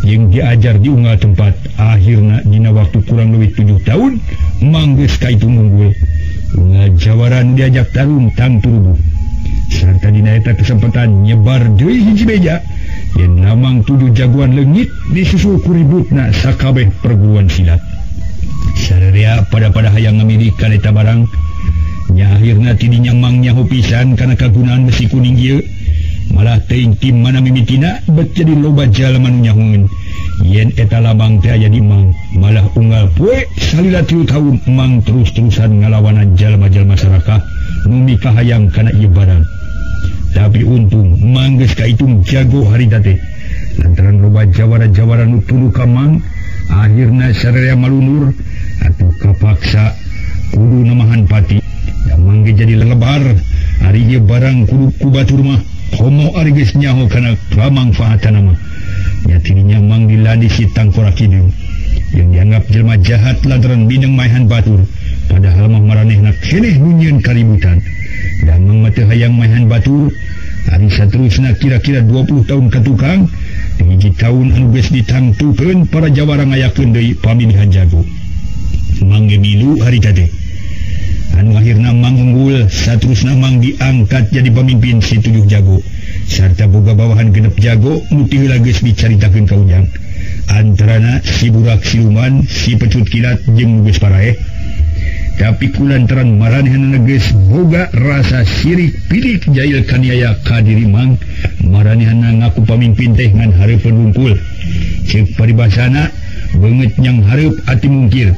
jeung diajar di unggal tempat. Akhirna dina waktu kurang leuwih 7 tahun Mang geus kaitung unggul. Unggal jawara nu diajak tarung tangtu rubuh. Sarta dina eta kesempatan nyebar deui hiji beja yen lamang 7 jagoan leungit disusul ku ributna sakabeh perguruan silat. Sararea pada-pada hayang ngamili kana eta barang. Nya akhirna tidinya Mang nyaho pisan kana kagunaan besi kuning ieu. Malah teuing ti mana mimitina bet jadi loba jalma nu nyahoeun yen eta lambang teh aya di Mang. Malah unggal poe salila 3 tahun Mang terus-terusan ngalawanan jalma-jalma sarakah nu mikahayang kana ieu barang. Tapi untung Mang geus kaitung jago harita teh. Lantaran loba jawara-jawara nu tuluh ka Mang, akhirna sararea malunur atuh kapaksa kudu namahan pati. Da Mang ge jadi lelebar ari ieu barang kudu ku batur mah homo ari geus nyaho kana kamangfaatana mah. Nya tidinya Mang dilandi si Tangkorak Hideung yang dianggap jelema jahat lantaran mineng maehan batur, padahal mah maranehna keneh nu nyieun kaributan. Da Mang mah teu hayang maehan batur. Ari saterusna kira-kira 20 tahun ka tukang, hiji tahun anu geus ditangtukeun para jawara ngayakeun deui pamilihan jago. Mang ge milu harita teh. Anu akhirna Mang unggul, saterusna Mang diangkat jadi pamimpin si 7 jago. Sarta boga bawahan genep jago nu ti heula geus dicaritakeun ka ujang. Antarana si Burak Siluman, si Pecut Kilat jeung nu geus paraeh. Tapi kulantaran maranehna geus boga rasa sirik pilik jail kaniaya ka diri Mang, maranehna ngaku pamimpin teh ngan hareupeun wungkul. Ceuk paribasana beungeut nyang hareup ati mungkir.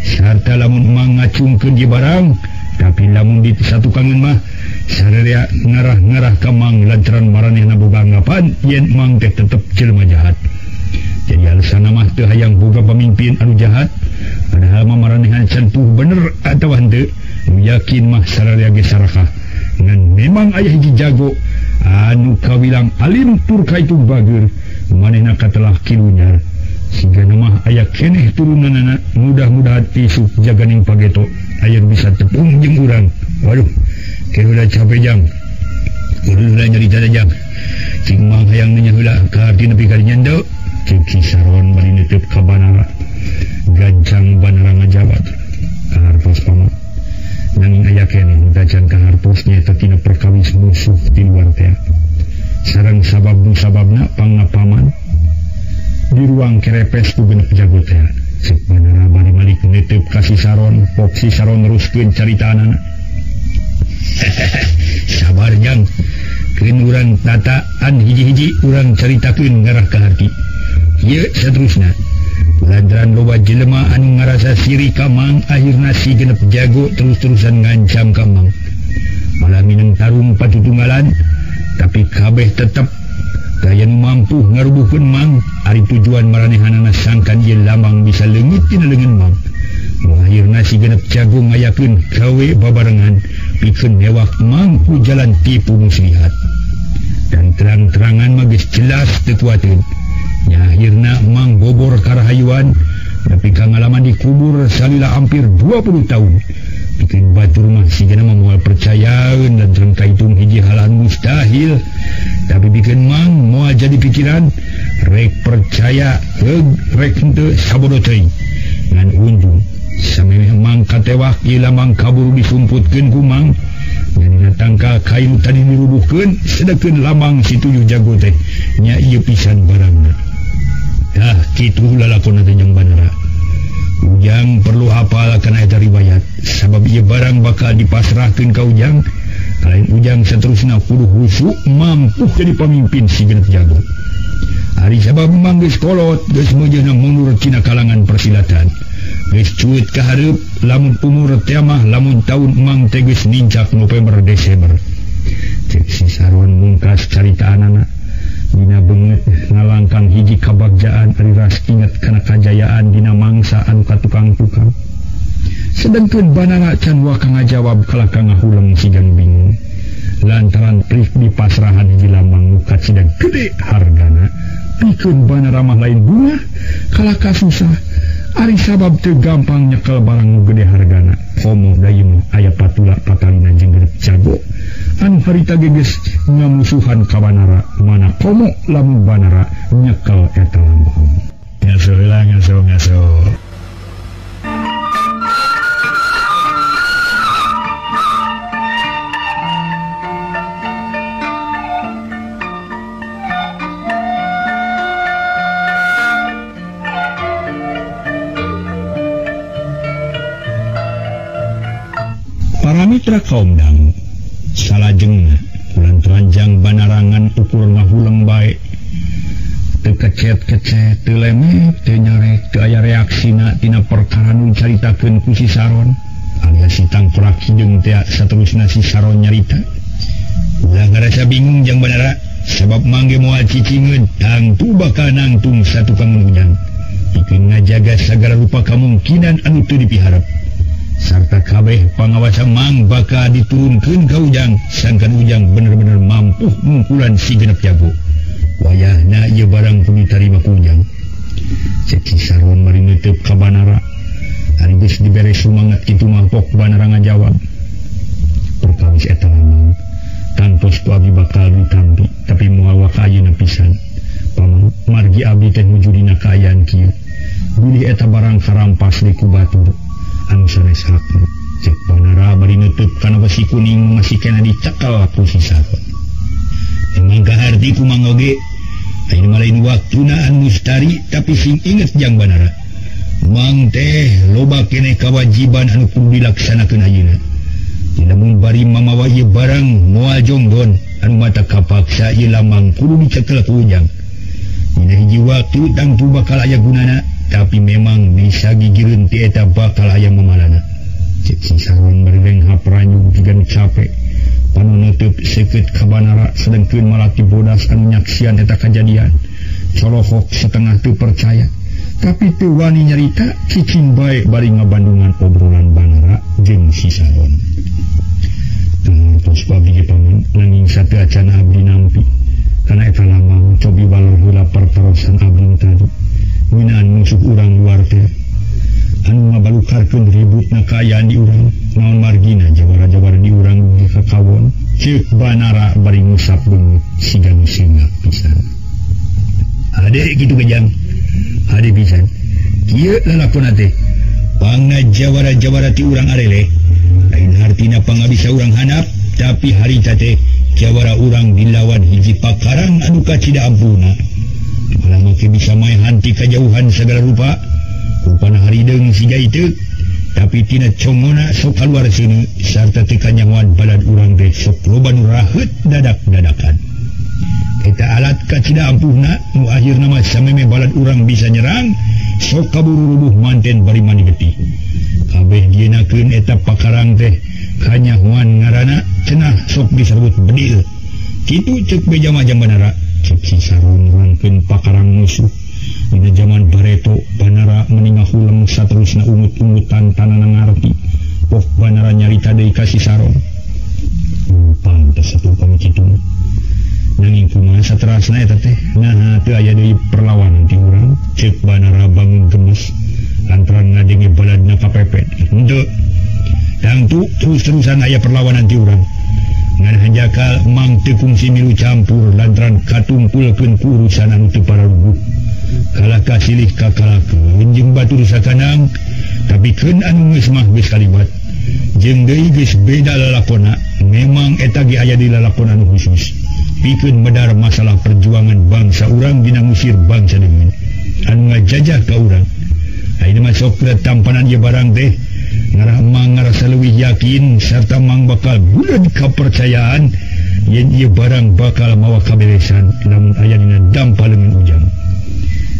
Sarta lamun Mang ngacungkeun ieu barang, tapi lamun disatukangeun mah sararea ngarah-ngarah ka Mang lantaran maranehna boga anggapan yen Mang teh tetep jelema jahat. Jadi alasanna mah teu hayang boga pamimpin anu jahat, padahal mah maranehna can puh bener atawa henteu, nu yakin mah sararea ge sarakah. Ngan memang aya hiji jago anu kawilang alim tur kaitu bageur, manehna katelah kilunyar. Sigana mah aya keneh turunanana, mudah-mudahan isuk jaganing pageto aya bisa tepung jeung urang. Waduh, keheula capek jang. Kudu nyarita jang. Cing Mang hayang nanya heula ka arti nepi ka dinya henteu. Ceuk Si Saron bari neuteub ka Banara. Gancang Banara ngajawab. Kahartos paman. Nanging aya keneh nu tacan kahartos nyaeta tina perkawis musuh ti luar teh. Sareng sabab nu sababna pangna paman di ruang kerepes ku genep jago teh. Ceuk Banara bari malik neuteub ka Si Saron, pok Si Saron neruskeun caritaanana. Sabar jang, keun urang tataan hiji-hiji urang caritakeun ngarah ka harti. Ieu saterusna. Lantaran loba jelema anu ngarasa sirik ka Mang, akhirna si genep jago terus-terusan ngancam ka Mang. Malah mineng tarung patutunggalan, tapi kabeh tetep gaya nu mampu ngarubuhkeun Mang. Ari tujuan maranehanana sangkan ieu lamang bisa leungit tina leungeun Mang. Akhirna si genep jago ngayakeun gawe babarengan pikeun newak Mang ku jalan tipu muslihat. Dan terang-terangan mah geus jelas teu kuateun. Nya akhirna Mang bobor karahayuan tapi kangalaman dikubur salila hampir 20 tahun. Bikin batur mah sigana mah moal percayaeun lantaran kaitung hiji halan mustahil. Tapi bikin Mang moal jadi pikiran rek percaya heug rek henteu sabodo teuing. Ngan untung samemeh Mang katewak ieu lamang kabur disumputkeun ku Mang. Ngan tangka kayu tadi dirubuhkeun sedekeun lamang si 7 jago teh nya ieu pisan barangna. Tah kitu lalakonna teh jeung Banara. Ujang perlu hafal kana eta riwayat sabab ieu barang bakal dipasrahkeun ka Ujang. Lain Ujang seterusna kudu khusyuk mampu jadi pamimpin si genep jago. Ari sabab mang geus kolot geus meujeuhna mundur tina kalangan persilatan. Geus cuit ka hareup lamun umur teh mah lamun taun mang teh geus nincak November Desember. Cek si Saron mungkas caritaanana. Dina beungeut ngalangkang hiji kabagjaan ari ras inget kana kajayaan dina mangsa anu katukang-tukang. Sedengkeun Banara can waka ngajawab kalaka ngahuleng sigan bingung. Lantaran prik di pasrahan hiji lambang nu kacida gede hargana, pikeun Banara mah lain bunga kalaka susah. Ari sabab teu gampang nyekel barang nu gede hargana. Komo da ieu mah aya patula patalina jeung genep jago. Anu harita ge geus ngamusuhan ka Banara, mana komo lamun Banara nyekel eta lambang. Ngaso heula ngaso ngaso. Para mitra kaum dangu salajengna bulan teranjang Banarangan ukur ngahuleng bae teu kecet-kecet teu lemeh teu nyarek teu aya reaksina tina perkara nu caritakeun ku si Saron alias si tangkorak hideung teh saterusna si Saron nyarita. Ulah ngarasa bingung jang Banara sabab mangge moal cicingeun tangtu bakal nangtung satukang ujang pikeun ngajaga sagala rupa kamungkinan anu teu dipiharep. Sarta kabeh pangawasa mang bakal diturunkeun ka Ujang sangkan Ujang bener-bener mampu ngungkulan si genep jago. Wayahna ieu barang kudu ditarima ku Ujang. Cek si Saron mari neuteub ka Banara. Ari geus dibere sumangat kitu mah pok Banara ngajawab. Perkawis eta lamang tangtos ku abi bakal ditampi tapi moal waka ayeuna pisan. Paman margi abdi teh nuju dina kaayaan kieu. Bilih eta barang karampas di ku batur anu sanes hakna. Cek Banara bari neuteub kana besi kuning masih kena dicekal ku si Saron. Emang kaharti ku mang oge ayeuna mah lain waktuna anu mustari tapi sing inget jang Banara. Mang teh loba keneh kawajiban anu kudu dilaksanakeun ayeuna. Namun bari mamawa ieu barang moal jonggon anu mata kapaksa ieu lamang kudu dicekel ku Ujang. Dina hiji waktu tangtu bakal aya gunana tapi memang bisa gigireun ti eta bakal aya mamalana. Cek si Saron bari lenghap ranyug jiga nu capek. Panu neuteub seukeut ka Banara sedengkeun malati bodas anu nyaksian eta kajadian. Colohok setengah teu percaya tapi teu wani nyarita cicing bae bari ngabandungan obrolan Banara jeung si Saron. Tos abdi ge paman nanging sateu acana abdi nampi kana eta lamang cobi walor heula pertarosan abdi tadi. Ngeunaan musuh urang luar teh anu ngabalukarkeun ributna kaayaan di urang naon margina jawara-jawara di urang di kakawon. Ceuk Banara bari ngusap beungeut siga nu seungap pisan. Hade kitu kejang hade pisan kieu lalakonna teh pangna jawara-jawara ti urang areleh lain hartina pangabisa urang hanap tapi harita teh jawara urang dilawan hiji pakarang anu kacida ampuna. Malah make bisa maehan ti kajauhan segala rupa. Rupana harideung siga itu tapi tina congona sok kaluar seuneu sarta teu kanyahoan balad urang teh sok loba nu raheut dadak-dadakan. Eta alat kacida ampuhna nu akhirna mah sameme balad urang bisa nyerang sok kaburu rubuh manten bari mani getih. Kabeh dienakeun eta pakarang teh kanyahoan ngaranna cenah sok disebut bedil. Kitu ceuk beja mah jang Banara. Cek si Saron rangkeun pakarang musuh. Dina jaman bareto Banara meni ngahuleng saterusna ungut-ungutan tanana ngarti. Pok Banara nyarita deui ka si Saron. Pantes atuh kami kitu. Nanging kumaha saterasna eta teh? Naha teu aya deui perlawanan ti urang. Ceuk Banara bangun gemes lantaran ngadenge baladna kapepet. Henteu. Tangtu terus-terusan aya perlawanan ti urang. Ngan hanjakal mang teu kungsi milu campur lantaran katumpulkeun ku urusan anu teu pararuguh. Kalah kasilih kakalakeun jeung batur sakanang tapi keun anu geus mah geus kaliwat. Jeung deui geus beda lalakona, memang eta ge aya di lalakon anu khusus. Pikeun medar masalah perjuangan bangsa urang dina ngusir bangsa deungeun anu ngajajah ka urang. Ayeuna mah sok tampanan ieu barang teh ngarah mang ngarasa leuwih yakin sarta mang bakal buleud kapercayaan yen ieu barang bakal mawa kaberesan lamun aya dina dampa leungeun Ujang.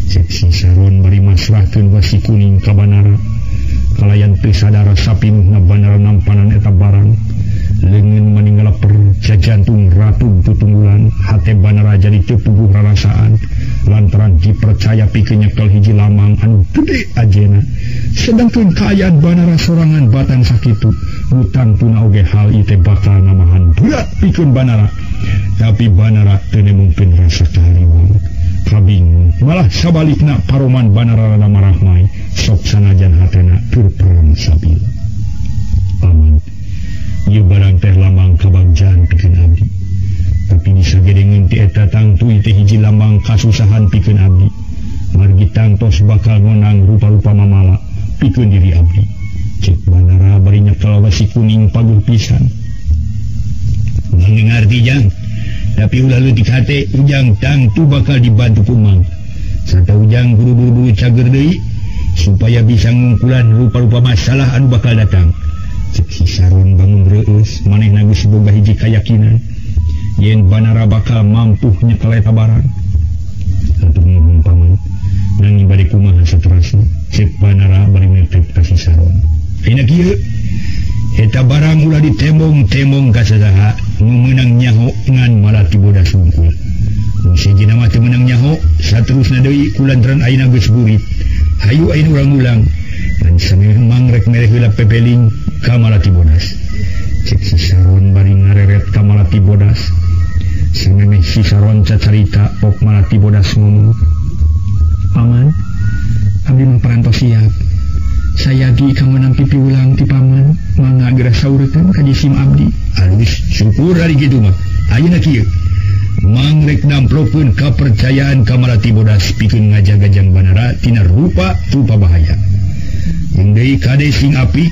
Cek si Saron bari masrahkeun wasi kuning ka Banara. Kalayan teu sadar sapinuhna Banara nampanan eta barang. Leungeun maninggal perjajantung ratu tutunggulan hate Banara jadi teu puguh rarasaan lantaran dipercaya pikeun nyekel hiji lamang anu gede ajena. Sedangkeun kaayaan Banara sorangan batan sakitu tangtuna oge hal ieu teh bakal namahan berat pikeun Banara. Tapi Banara teu nemungkeun rasa kahariwang kabingung, malah sabalikna paroman Banara rada marahmai sok sanajan hatena tur perang sabil. Paman, ieu barang teh lambang kabagjaan pikeun abdi. Tapi disagedengeun ti eta tangtu ieu teh hiji lambang kasusahan pikeun abdi. Margi tangtos bakal ngonang rupa-rupa mamala pikeun diri abdi. Cek Banara bari nyekel wasi kuning paguh pisan. Ngarti jang, tapi ulah leutik hate Ujang tangtu bakal dibantu ku Mang. Sarta Ujang kudu buru-buru cager deui supaya bisa ngungkulan rupa-rupa masalah anu bakal datang. Cek si Saron bangun reueus, manehna geus boga hiji kayakinan yen Banara bakal mampu nyekel eta barang. Hatur nuhun paman, nanging bade kumaha saterasna? Cek Banara bari metep ka si Saron. Ayeuna kieu, eta barang ulah ditembong-tembong ka sasaha nu meunang nyaho ngan Malati Bodas wungkul. Nu sejenna mah teu meunang nyaho, saterusna deui kulantaran ayeuna geus burit. Hayu ayeuna urang ulang. Dan samemeh mang rek mere heula pepeling ka Malati Bodas. Cek si Saron bari ngareret ka Malati Bodas. Samemeh si Saron cacarita pok Malati Bodas ngomong, "Paman, abdi mah parantos siap. Sayagi kanggo nampi piwulang ti paman, mangga geura saureutkeun ka jisim abdi." Alus, syukur ari kitu mah. Ayeuna kieu, mang rek namplokeun kapercayaan ka Malati Bodas pikeun ngajaga-jang Banara tina rupa-rupa bahaya. Jeung deui kade sing apik,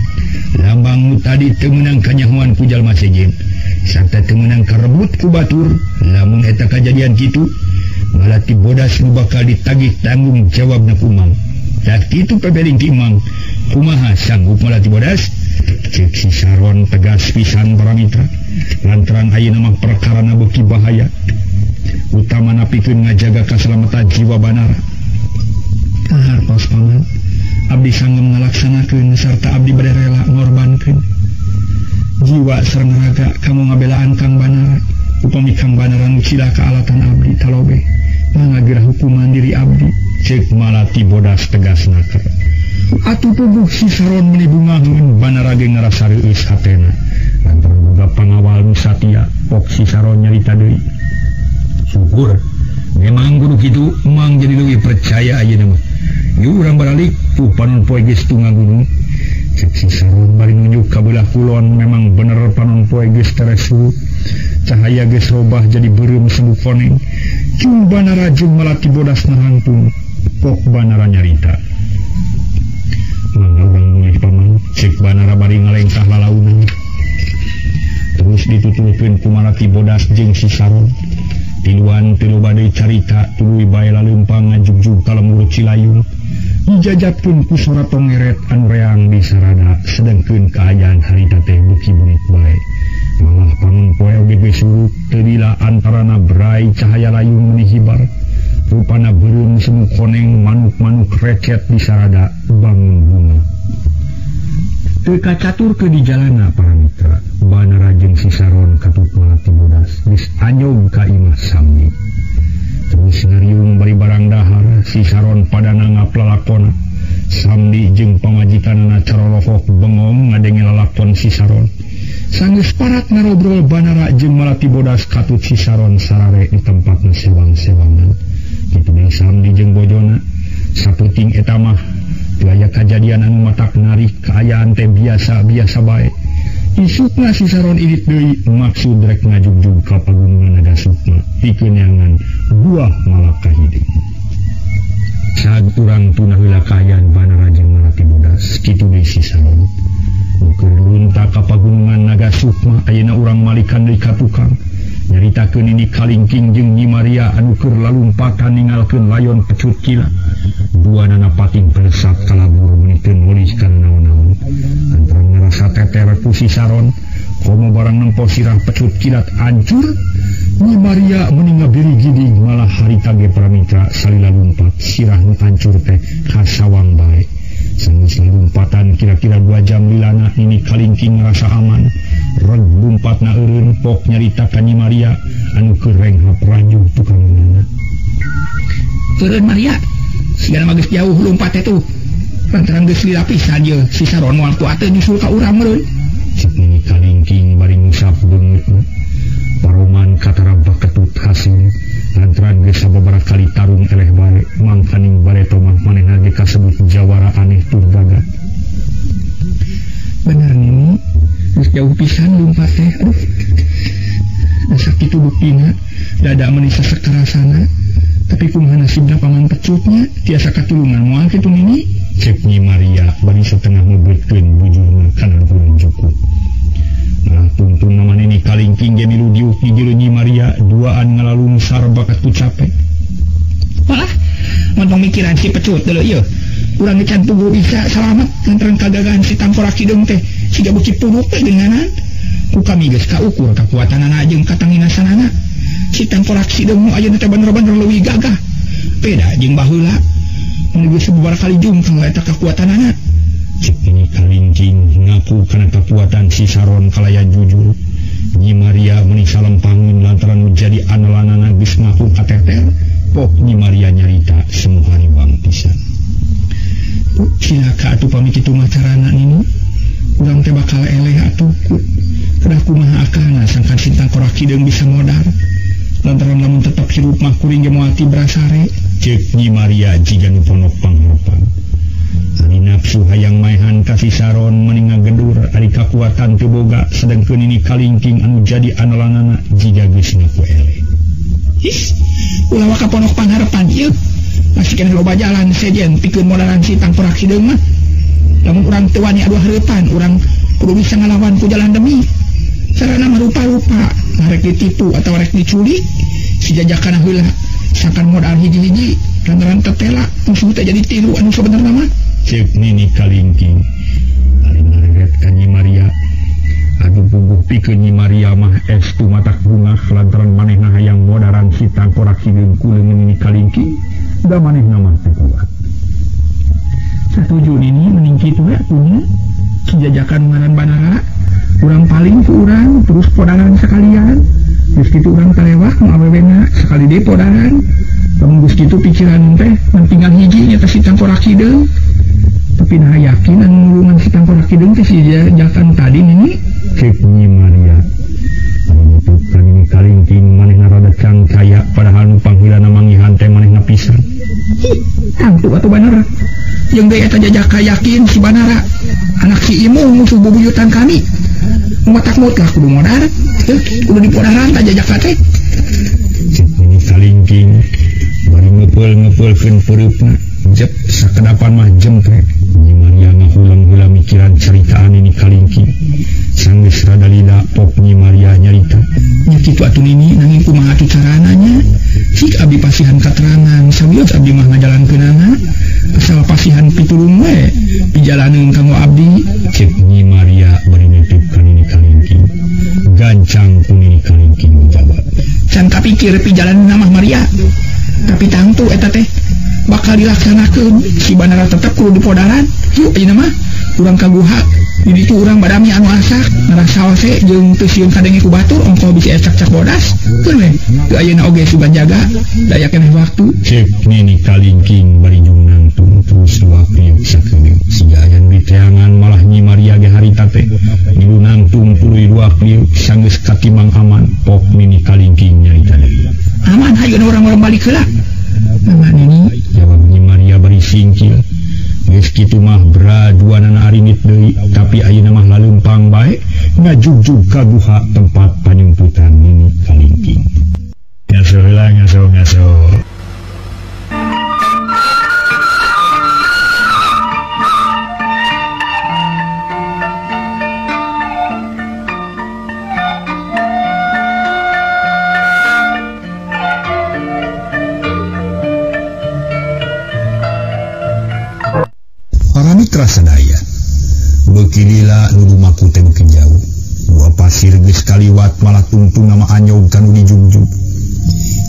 lambang nu tadi teu meunang kanyahoan ku jalma sejen sarta teu meunang karebut ku batur. Lamun eta kajadian kitu, Malati Bodas nu bakal ditagih tanggung jawabna ku Mang. Tah kitu pebeling ti Mang, kumaha sanggup Malati Bodas? Cek si Saron tegas pisan para mitra, lantaran ayeuna mah perkarana beuki bahaya, utamana pikeun ngajaga kasalamatan jiwa Banara. Kahartos paman, abdi sanggup ngalaksanakeun sarta abdi bade rela ngorbankeun jiwa sareng raga kanggo ngabelaan Kang Banara. Upami Kang Banara nu cilaka alatan abdi talobe, mangga geura hukuman diri abdi. Cek Malati Bodas tegas naker. Atuh puguh si Saron meuni bungaheun, Banara ge ngarasa reueus hatena lantaran boga pangawal nu satia. Pok si Saron nyarita deui, syukur memang kudu kitu, Mang jadi leuwih percaya ayeuna mah. Yuk urang baralik, tuh panon poe geus tunggang gunung. Cek si Saron bari nunjuk ka beulah kulon, memang bener panon poe geus teres surut. Cahaya geus robah jadi beureum semu koneng. Cung Banara jeung Malati Bodas narangtung. Pok Banara nyarita, mangga urang mulih paman. Cek Banara bari ngalengkah lalaunan. Terus ditutulkeun ku Malati Bodas jeung si Saron. Tiluan teu loba deui carita, tuluy bae laleumpang ngajugjug ka lembur Cilayung. Dijajatkeun ku sora tongeret anu reang di sarada, sedengkeun kaayaan harita teh beuki burit bae. Malah panon poe oge geus surut, teu lila antarana brai cahaya layung meuni hibar. Rupana beureum semu koneng manuk-manuk recet di sarada bangun bunga. Teu kacaturkeun di jalana para mitra, Banara jeung si Saron katut Malati Bodas geus anyog ka imah Samdi. Terus ngariung bari barang dahar, si Saron padana ngaplalakona. Samdi jeung pamajikanna carorohok bengong ngadenge lalakon si Saron. Sanggeus parat ngarobrol Banara jeung Malati Bodas katut si Saron sarare di tempatna sewang-sewangan. Kitu deui Samdi jeung bojona. Saputing eta mah teu aya kajadian anu matak narik, kaayaan teh biasa-biasa bae. Isukna si Saron irit deui maksud rek ngajugjug ka pagunungan Naga Sukma pikeun neangan buah malaka hideung. Saat urang tunah heula kaayaan Banara jeung Malati Bodas, kitu deui si Saron. Nu keur lunta ka pagunungan Naga Sukma ayeuna urang malikan deui ka tukang. Nyaritakeun ini kalingking jeung Nyi Maria anu keur lalumpatan ningalkeun layon pecut kilat. Dua nana pating pelesat kalabur meuni teu nulih kana naon-naon. Antara ngarasa teter ku si Saron, komo barang nempo sirah pecut kilat hancur. Nyi Maria meni ngabiri gidig malah harita ge paramitra salila lumpat sirah nu hancur teh kasawang bae. Sanggeus lumpatan kira-kira 2 jam lilana Nini Kalingking ngarasa aman. Reg lumpatna eureun pok nyarita ka Nyi Maria anu keur renghap ranjuh tukanganana. Eureun Maria, sigana mah geus jauh lumpat teh tuh. Lantaran geus lila pisan ye si Saron moal kuateun nyusul ka urang meureun. Cik Nini Kalingking bari ngusap beungeutna. Paroman katara baketut hasil lantaran geus sababaraha kali tarung eleh bae mangkaning bareto mah manehna ge kasebut jawara aneh tur gagah. Bener Nini, geus jauh pisan lumpat teh. Aduh. Da sakitu buktina dada meuni sasakarasana. Tapi kumaha nasibna paman pecutnya tiasa katulungan moal kitu Nini? Cek Nyi Maria bari satengah meubeutkeun bujurna kana luhur jukut. Malah tungtung nama Nini Kalingking ge milu diuk di jero Nyi Maria duaan ngalalungsar bakat ku capek. Malah montong mikiran si pecut deuleu ieu. Urang ge can puguh bisa salamet lantaran kagagahan si Tangkorak Hideung teh siga beuki puruk teh geunganan. Ku kami geus kaukur kakuatanana jeung katanginasanana. Si Tangkorak Hideung nu ayeuna teh bener-bener leuwih gagah. Beda jeung baheula. Mun geus sababaraha kali jungkang eta kakuatanana. Cik Nini Kalingking ngaku kana kakuatan si Saron kalaya jujur. Nyi Maria meuni salempangeun lantaran menjadi andalanana geus ngaku kateter. Pok Nyi Maria nyarita semu hariwang pisan. Cilaka atuh pami kitu mah carana Nini. Urang teh bakal eleh atuh. Kedah kumaha akana sangkan si Tangkorak Hideung bisa modar. Lantaran lamun tetep hirup mah kuring ge moal tibrasare. Ceuk Nyi Maria jiga nu ponok pangharepan. Ari nafsu hayang maehan ka si Saron meni ngagedur ari kakuatan teu boga sedengkeun Nini Kalingking anu jadi andalanana jiga geus ngaku eleh. His, ulah waka ponok pangharepan ieu. Masih keneh loba jalan sejen pikeun modaran si Tangkorak Hideung mah. Lamun urang teu wani adu hareupan, urang kudu bisa ngalawan ku jalan demi. Sarana mah rupa-rupa, rek ditipu atawa rek diculik, si jajakana heula sangkan modal hiji-hiji lantaran tetela musuh teh jadi tilu anu sabenerna mah. Ceuk Nini Kalingking bari ngareret ka Nyi Maria. Aduh puguh pikeun Nyi Maria mah estu matak bungah lantaran manehna hayang modaran si Tangkorak Hideung ku leungeun Nini Kalingking da manehna mah teu kuat. Satuju Nini mending kitu we atuh si jajakan ngaran Banara. Urang paling ku urang terus podaran sekalian. Geus kitu urang talewak nu awewena sekali deui podaran. Lamun geus kitu pikiran teh mun tinggal hiji nyata si Tangkorak Hideung. Tapi nah yakin anu nulungan si Tangkorak Hideung teh si jajakan tadi Nini. Ceuk Nyi Maria. Anu ka Nini Kalingking manehna rada cangcaya padahal nu pangheulana manggihan teh manehna pisan. Hi, tangtu atuh Banara. Jeung deui eta jajaka yakin si Banara anak si Imung musuh bubuyutan kami. Matak mutlak kudu modar, teu kudu dipodaran ta jajaka teh. Cek Nini Kalingking bari ngepeul-ngepeulkeun peureupna, jep sakedapan mah jempe. Nyi Maria ngahulang-hula mikiran caritaan Nini Kalingking. Sanggeus rada lila pok Nyi Maria nyarita. Nya kitu atuh Nini nanging kumaha atuh carana nya? Cik abdi pasihan katerangan, sawios abdi mah ngajalankeunana. Asal pasihan pitulung we pijalaneun kanggo abdi. Cek Nyi Maria bari nitip ka Nini Kalingking. Gancang ku Nini Kalingking jawab. Can kapikir pijalaneun mah Maria. Tapi tangtu eta teh bakal dilaksanakeun. Si Banara tetep kudu dipodaran. Yuk ayeuna mah urang ka guha. Di ditu urang badami anu asak ngarasa wase jeung teu sieun kadenge ku batur ongkoh bisi ecak-cak bodas. Keun we teu ayeuna oge sugan jaga daya keneh waktu. Ceuk Nini Kalingking bari jung nangtung terus luak liuk sakedeung. Siga aya nu diteangan malah Nyi Maria ge harita teh milu nangtung tuluy luak liuk sanggeus katimang aman. Pok Nini Kalingking nyarita deui. Aman hayu urang-urang balik heula. Mama Nini jawab Nyi Maria bari singkil. Geus kitu mah bra duanana arinit deui tapi ayeuna mah laleumpang bae ngajugjug ka guha tempat panyumputan Nini Kalingking. Ngaso heula ngaso ngaso. Beuki lila nu lumaku teh beuki jauh. Gua pasir geus kaliwat malah tungtung nama anyog kanu dijugjug.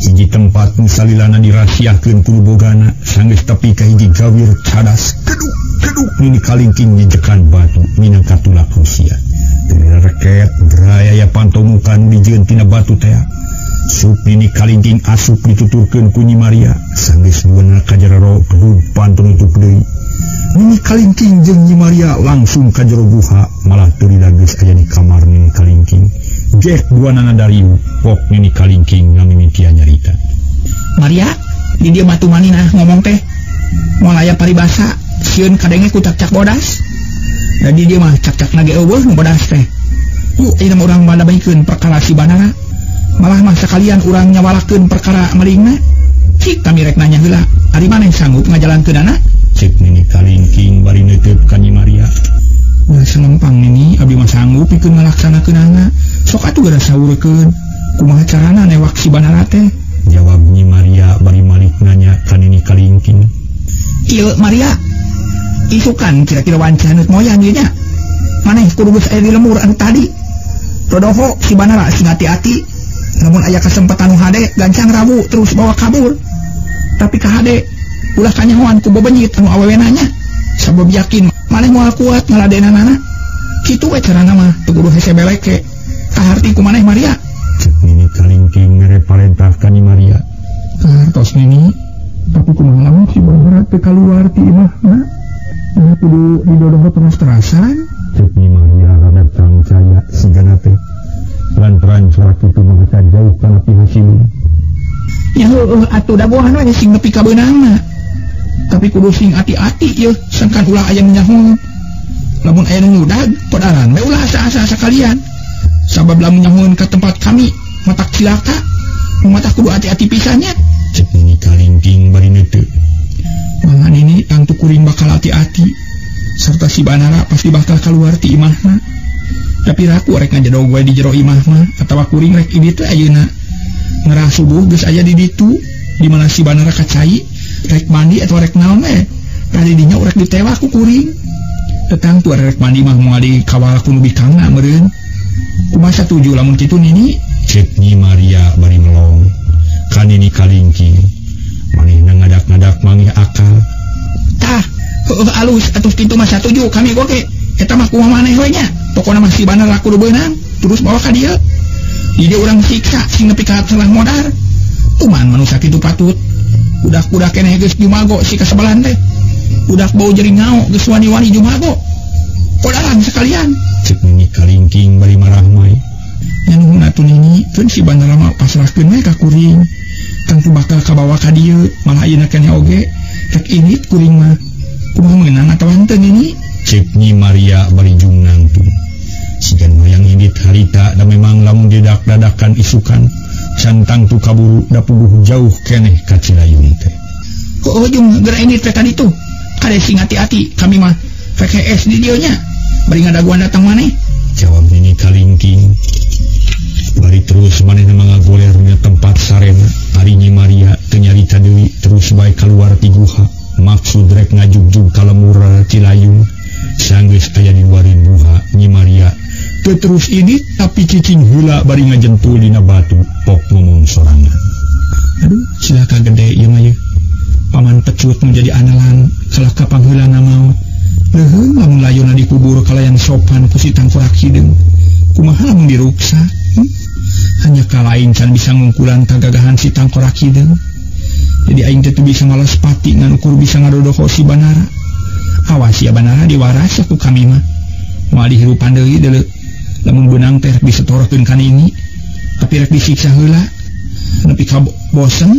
Hiji tempat nu salilana dirahasiakeun ku bogana sanggeus tepi ka hiji gawir cadas keduk keduk nini kalingking nyejekan batu minangka tulak Rusia. Teu reket braya aya pantomukan dijieun tina batu tea. Sup nini kalingking asup dituturkeun ku Nyi Maria sanggeus duana ka jero keduk pantonutup deui. Nini kalingking jeung Nyi Maria langsung ka jero guha malah teu geus aya di kamar Nini Kalingking. Jek duanana dariu pok Nini Kalingking ngamimitian nyarita. Maria, di dieu mah tumaninah ngomong teh. Moal aya paribasa sieun kadenge ku cakcak bodas. Da di dieu mah cakcakna ge eueuh nu bodas teh. Yuk ayeuna mah urang mandamaikeun perkara si Banara. Malah mah sakalian urang nyawalakeun perkara malingna. Cik kami rek nanya heula, ari maneh sanggup ngajalankeunana? Cek Nini Kalingking bari neuteub ka Nyi Maria. Ulah selempang Nini, abdi mah sanggup pikeun ngalaksanakeunana. Sok atuh geura saurkeun. Kumaha carana newak si Banara teh? Jawab Nyi Maria bari malik nanya ka Nini Kalingking. Ieu Maria, isukan kira-kira wanci haneut moyan ieu nya. Maneh kudu geus aya di lemur anu tadi. Dodoho si Banara sing hati-hati. Lamun aya kesempatan nu hade gancang rabu terus bawa kabur. Tapi ka hade ulah kanyahoan ku bebenyit anu awewena nya. Sabab yakin maneh moal kuat ngaladenanana. Kitu we carana mah teu kudu hese beleke. Kaharti ku maneh Maria. Cek Nini Kalingking mere parentah ka Nyi Maria. Kahartos Nini, tapi kumaha lamun si Banara teu kaluar ti imahna? Nah kudu didodoho terus-terusan. Cek Nyi Maria rada cangcaya sigana teh. Lantaran corak itu mah jauh kana pihasilun. Nya heueuh atuh dagohan we sing nepi ka beunangna. Tapi kudu sing ati-ati yeuh sangkan ulah aya nu nyaho. Lamun aya nu nyudag podaran we ulah asa-asa sakalian. Sabab lamun nyahoeun ka tempat kami matak cilaka, matak kudu ati-ati pisan nya. Cek Nini Kalingking bari neuteup. Mangan ini tangtu kuring bakal ati-ati serta si Banara pasti bakal keluar ti imahna. Tapi raku rek ngajedog we di jero imah mah atawa kuring rek ini teh ayeuna. Ngerah subuh geus aya di ditu di mana si Banara kacai rek mandi atau rek naon we. Tah di dinya urek ditewak ku kuring. Tetang tu rek mandi mah moal dikawal ku nu bikangna meureun. Kumaha satuju lamun kitu Nini? Cek Nyi Maria bari melong ka Nini Kalingking. Manehna ngadak-ngadak mangih akal. Tah, heueuh alus atuh kitu mah satuju kami goge. Eta mah kumaha maneh we nya. Pokona mah si Banara kudu beunang terus bawa ka dieu. Di dieu urang siksa sing nepi ka salah modar. Tuman manusia kitu patut. Budak-budak keneh geus jumago si kasebelan teh. Budak bau jering ngao geus wani-wani jumago. Kodaran sekalian. Cek Nini Kalingking bari marah mai. Nya nuhun atuh Nini, keun si Banara mah pasrahkeun we ka kuring. Tangtu bakal kabawa ka dieu, malah ayeuna keneh oge rek init kuring mah. Kumaha meunang atawa henteu Nini? Cek Nyi Maria bari jung nangtung. Sigan hayang indit harita da memang lamun didak-dadakan isukan can tangtu kaburu da puguh jauh keneh ka Cilayung teh. Heueuh jung geura indit teh tadi tuh. Kade sing hati-hati kami mah PKS di dieu nya. Bari ngadaguan datang maneh. Jawab Nini Kalingking. Bari terus manehna mangagoler dina tempat sarena. Ari Nyi Maria teu nyarita deui terus bae kaluar ti guha. Maksud rek ngajugjug ka lemur Cilayung. Sanggeus aya di luarin guha Nyi Maria teu terus ini tapi cicing heula bari ngajentul dina batu pok ngomong sorangan. Aduh, cilaka gede ieu mah yeuh. Paman pecut menjadi andalan kalaka pangheulana maot. Leuheung lamun layona dikubur kalayan sopan ku si tangkorak hideung. Kumaha lamun diruksa? Hanya kalain can bisa ngungkulan kagagahan si tangkorak hideung. Jadi aing teh teu bisa males pati ngan ukur bisa ngadodoho si Banara. Awas ya Banara diwaras ku kami mah. Moal dihirupan deui deuleu. Lamun beunang teh rek disetorkeun ka Nini, tapi rek disiksa heula. Nepi ka bosen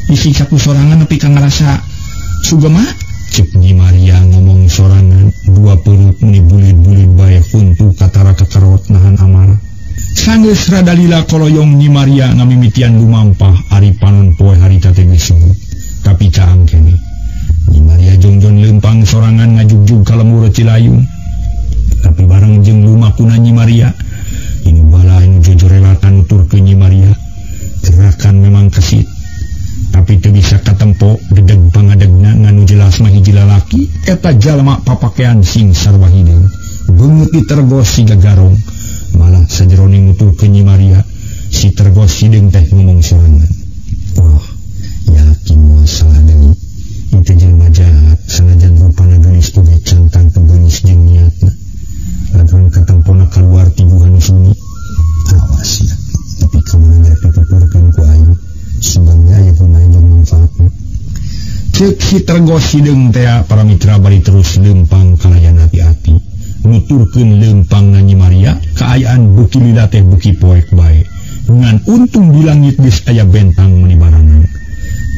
disiksa ku sorangan nepi ka ngarasa sugema. Cek Nyi Maria ngomong sorangan dua perut meni bulit-bulit bae huntu katara kakarot nahan amarah. Sanggeus rada lila koloyong Nyi Maria ngamimitian lumampah ari panon poe harita teh geus subuh. Tapi caang keneh Nyi Maria jongjon leumpang sorangan ngajugjug ka lemur Cilayung. Tapi bareng jeung lumakuna Nyi Maria ini bala anu jojorelatan nuturkeun Nyi Maria. Gerakan memang kesit tapi teu bisa katempo dedeg pangadegna nganu jelas mah hiji lalaki eta jalma papakean sing sarwa hideung ti Tergos siga garong. Malah sajeroning nuturkeun Nyi Maria, si Tergos Hideung teh ngomong sorangan. Wah, yakin moal salah deui. Itu jelema jahat, sanajan rupana geulis oge cangkang teu geulis jeung niatna. Lantaran katempona kaluar ti guha nu sunyi. Awas ya, tapi kamana rek dituturkeun ku aing, sugan aya kumaha jeung manfaatna. Ceuk si Tergos Hideung teh para mitra bari terus leumpang kalayan hati-hati. Nuturkeun leumpang Nyi Maria, kaayaan beuki lila teh beuki poek bae. Ngan untung di langit geus aya bentang meuni baranang.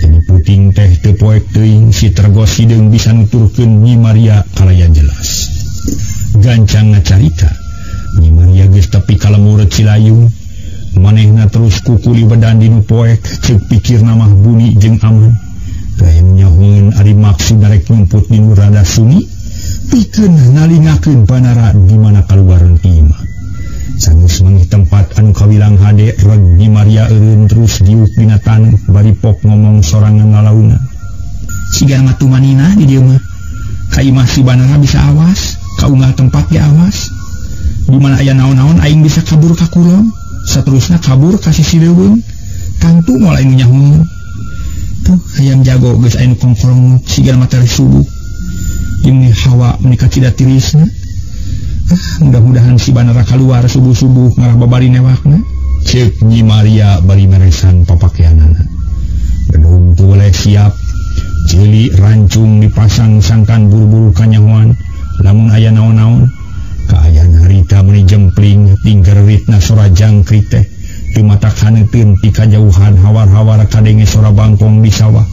Jadi puting teh teu poek teuing, si Tergos Hideung bisa nuturkeun Nyi Maria kalayan jelas. Gancang ngacarita, Nyi Maria geus tepi ka lemur Cilayung. Manehna terus kukuli wedan dinu poek, ceuk pikirna mah buni jeung aman. Hayang nyahoeun ari maksud rek nyumput dinu rada sunyi, pikeun nalingakeun banara di mana kaluaran ti imah. Sanggeus manggih tempat anu kawilang hade, reg Nyi Maria eureun terus diuk dina taneuh bari pok ngomong sorangan lalauna. Siga mah tumaninah di dieu mah. Ka imah si banara bisa awas, ka unggal tempat ge awas. Di mana aya naon-naon aing bisa kabur ka kulon, saterusna kabur ka sisi leuweung. Tangtu moal aing nyahoeun. Tuh hayam jago geus aya nu kongkorong siga mah teh subuh. Jeung hawa meuni kacida tirisna. Ah, mudah-mudahan si banara keluar subuh-subuh ngarah babari newakna. Ceuk Nyi Maria bari meresan papakeanana. Gedung teu boleh siap, ceuli rancung dipasang sangkan buru-buru kanyahoan, lamun aya naon-naon. Kaayaan harita meuni jempling tinggeritna sora jangkrik teh. Teu matak haneuteun ti kajauhan hawar-hawar kadenge sora bangkong di sawah.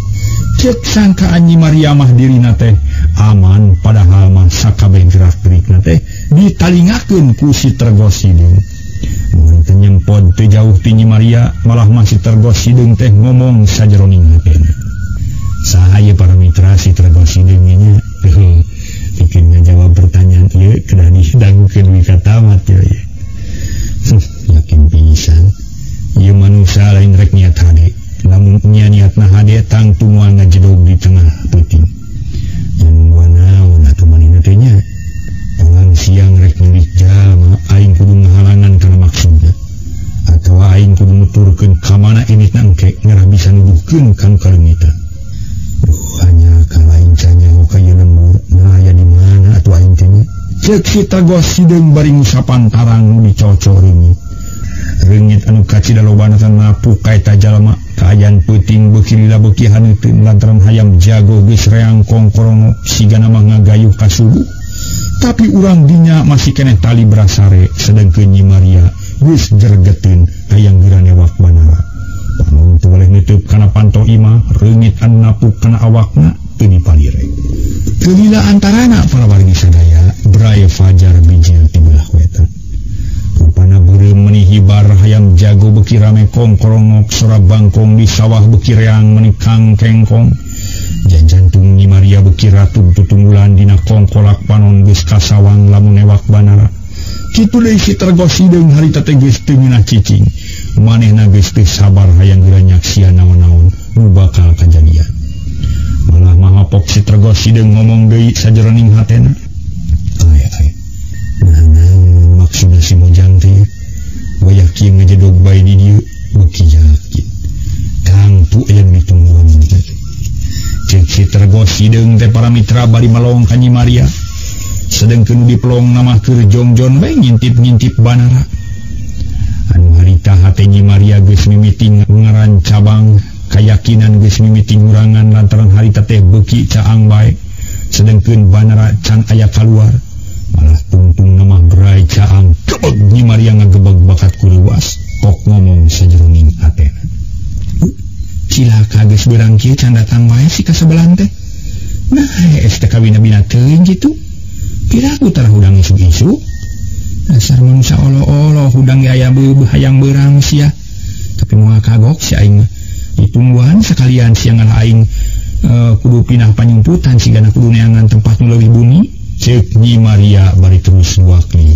Ceuk sangkaan Nyi Maria mah dirina teh aman, padahal mah sakabeh gerak-gerikna teh ditalingakeun ku si Tergos Hideung. Mun teu nyempod teu jauh ti Nyi Maria, malah mah si Tergos Hideung teh ngomong sajeroning hatena. Saha ieu para mitra si Tergos Hideung nya? Bikin ngajawab pertanyaan ieu kedah didangukeun we ka tamat ieu. Yakin pisan ieu manusia lain rek niat hade. Lamun nya niatna hade tangtu moal ngajedog di tengah peuting. Yang naon atuh manehna teh nya? Pangang siang rek nyulik jalma, aing kudu ngahalangan kana maksudna. Atawa aing kudu nuturkeun ka mana inditna engke ngarah bisa nuduhkeun ka nu kaleungitan. Duh, hanya kalain canyaho ka ieu lembur, nah aya di mana atuh aing teh nya? Ceuk si Tergos Hideung bari ngusapan tarang nu dicocor reungit. Reungit anu kacida lobana teh napuk ka eta jalma. Kaayaan peuting beuki lila beuki haneuteun lantaran hayam jago geus reang kongkorongok sigana mah ngagayuh ka subuh. Tapi urang dinya masih keneh tali brasare, sedengkeun Nyi Maria geus gergeteun hayang geura newak banara. Panon teu boleh nutup kana panto imah, reungit anu napuk kana awakna teu dipalire. Teu lila antarana para wargi sadaya, bray fajar bijil ti belah wetan. Rupana beureum meuni hibar hayam jago beuki rame kongkorongok, sora bangkong di sawah beuki reang meuni kangkengkong. Janjantung Nyi Maria beuki ratug tutunggulan dina kongkolak panon geus kasawang lamun newak banara. Kitu deui si Tergos Hideung harita teh geus teu ngeunah cicing. Manehna geus teu sabar hayang geura nyaksian naon-naon nu bakal kajadian. Malah mahapok si Tergos Hideung ngomong deui sajeroning hatena. Ay ay. Nah, naon maksudna si Mojang teh? Wayah kieu ngajedog bae di dieu beuki yakin. Tangtu aya nu ditungguan teh. Ceuk si Tergos Hideung teh para mitra bari melong ka Nyi Maria. Sedengkeun nu dipelong mah keur jongjon bae ngintip-ngintip banara. Anu harita hate Nyi Maria geus mimiti ngaran cabang, kayakinan geus mimiti ngurangan lantaran harita teh beuki caang bae. Sedengkeun banara can aya kaluar. Malah tungtung mah berai caang gebeg Nyi Maria ngagebeg bakat ku leuwas, pok ngomong sajeroning hatena. Cilaka geus beurang kieu can datang wae si kasebelan teh. Nah, es teh kawina-bina teuing kitu. Piraku tarah hudang isuk-isuk. Dasar manusia olo-olo hudang ge aya beuh hayang beurang sia. Tapi moal kagok si aing mah. Ditungguan sekalian siang ngalah aing kudu pindah panyumputan sigana kudu neangan tempat nu leuwih bumi. Ceuk Nyi Maria bari terus wakli.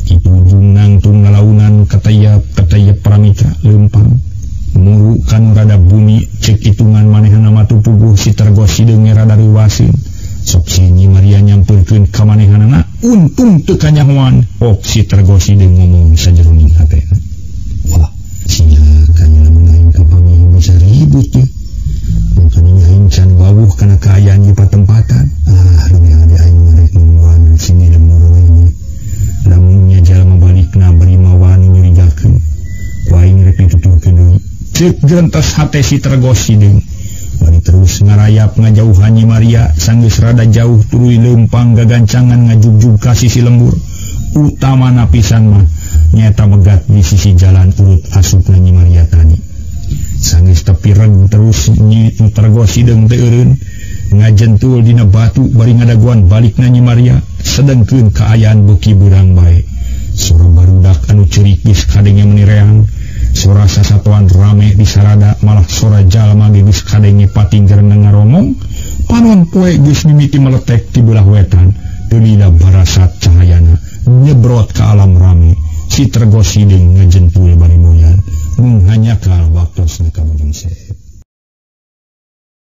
Kitu ujung nangtung lalaunan katayap katayap paramitra leumpang. Muru kanu rada bumi ceuk hitungan manehna mah teu puguh si Tergos Hideung rada reuwaseun. Sok si Nyi Maria nyampeurkeun ka manehanana untung teu kanyahoan. Ok si Tergo Sideung ngomong sajeroning hatena. Wah, sia kanya lamun aing kapanggih bisa ribut ye. Mangkana aing can wawuh kana kaayaan di patempatan. Ah, leuwih hade aing rek nungguan sini lembur ini. Lamun nya jalma balikna bari mawa nu nyurigakeun. Ku aing rek dituturkeun deui. Ceuk gentos hate si Tergo Sideung. Bari terus ngarayap ngajauhan Nyi Maria sanggeus rada jauh tuluy leumpang gagancangan ngajugjug ka sisi lembur. Utamana pisan mah nyaeta megat di sisi jalan urut asupna Nyi Maria tadi. Sanggeus tepi reg terus Nyi Tergo Sideung teh eureun ngajentul dina batu bari ngadaguan balikna Nyi Maria sedengkeun kaayaan beuki beurang bae. Sora barudak anu ceurik geus kadenge meuni reang. Sora sasatoan rame di sarada malah sora jalma ge geus kadenge patingger ngaromong. Panon poe geus mimiti meletek ti belah wetan. Teu lila barasat cahayana nyebrot ka alam rame. Si Tergo Sideung ngajentul bari moyan. Mung hanyakal waktosna ka Bujang Seep.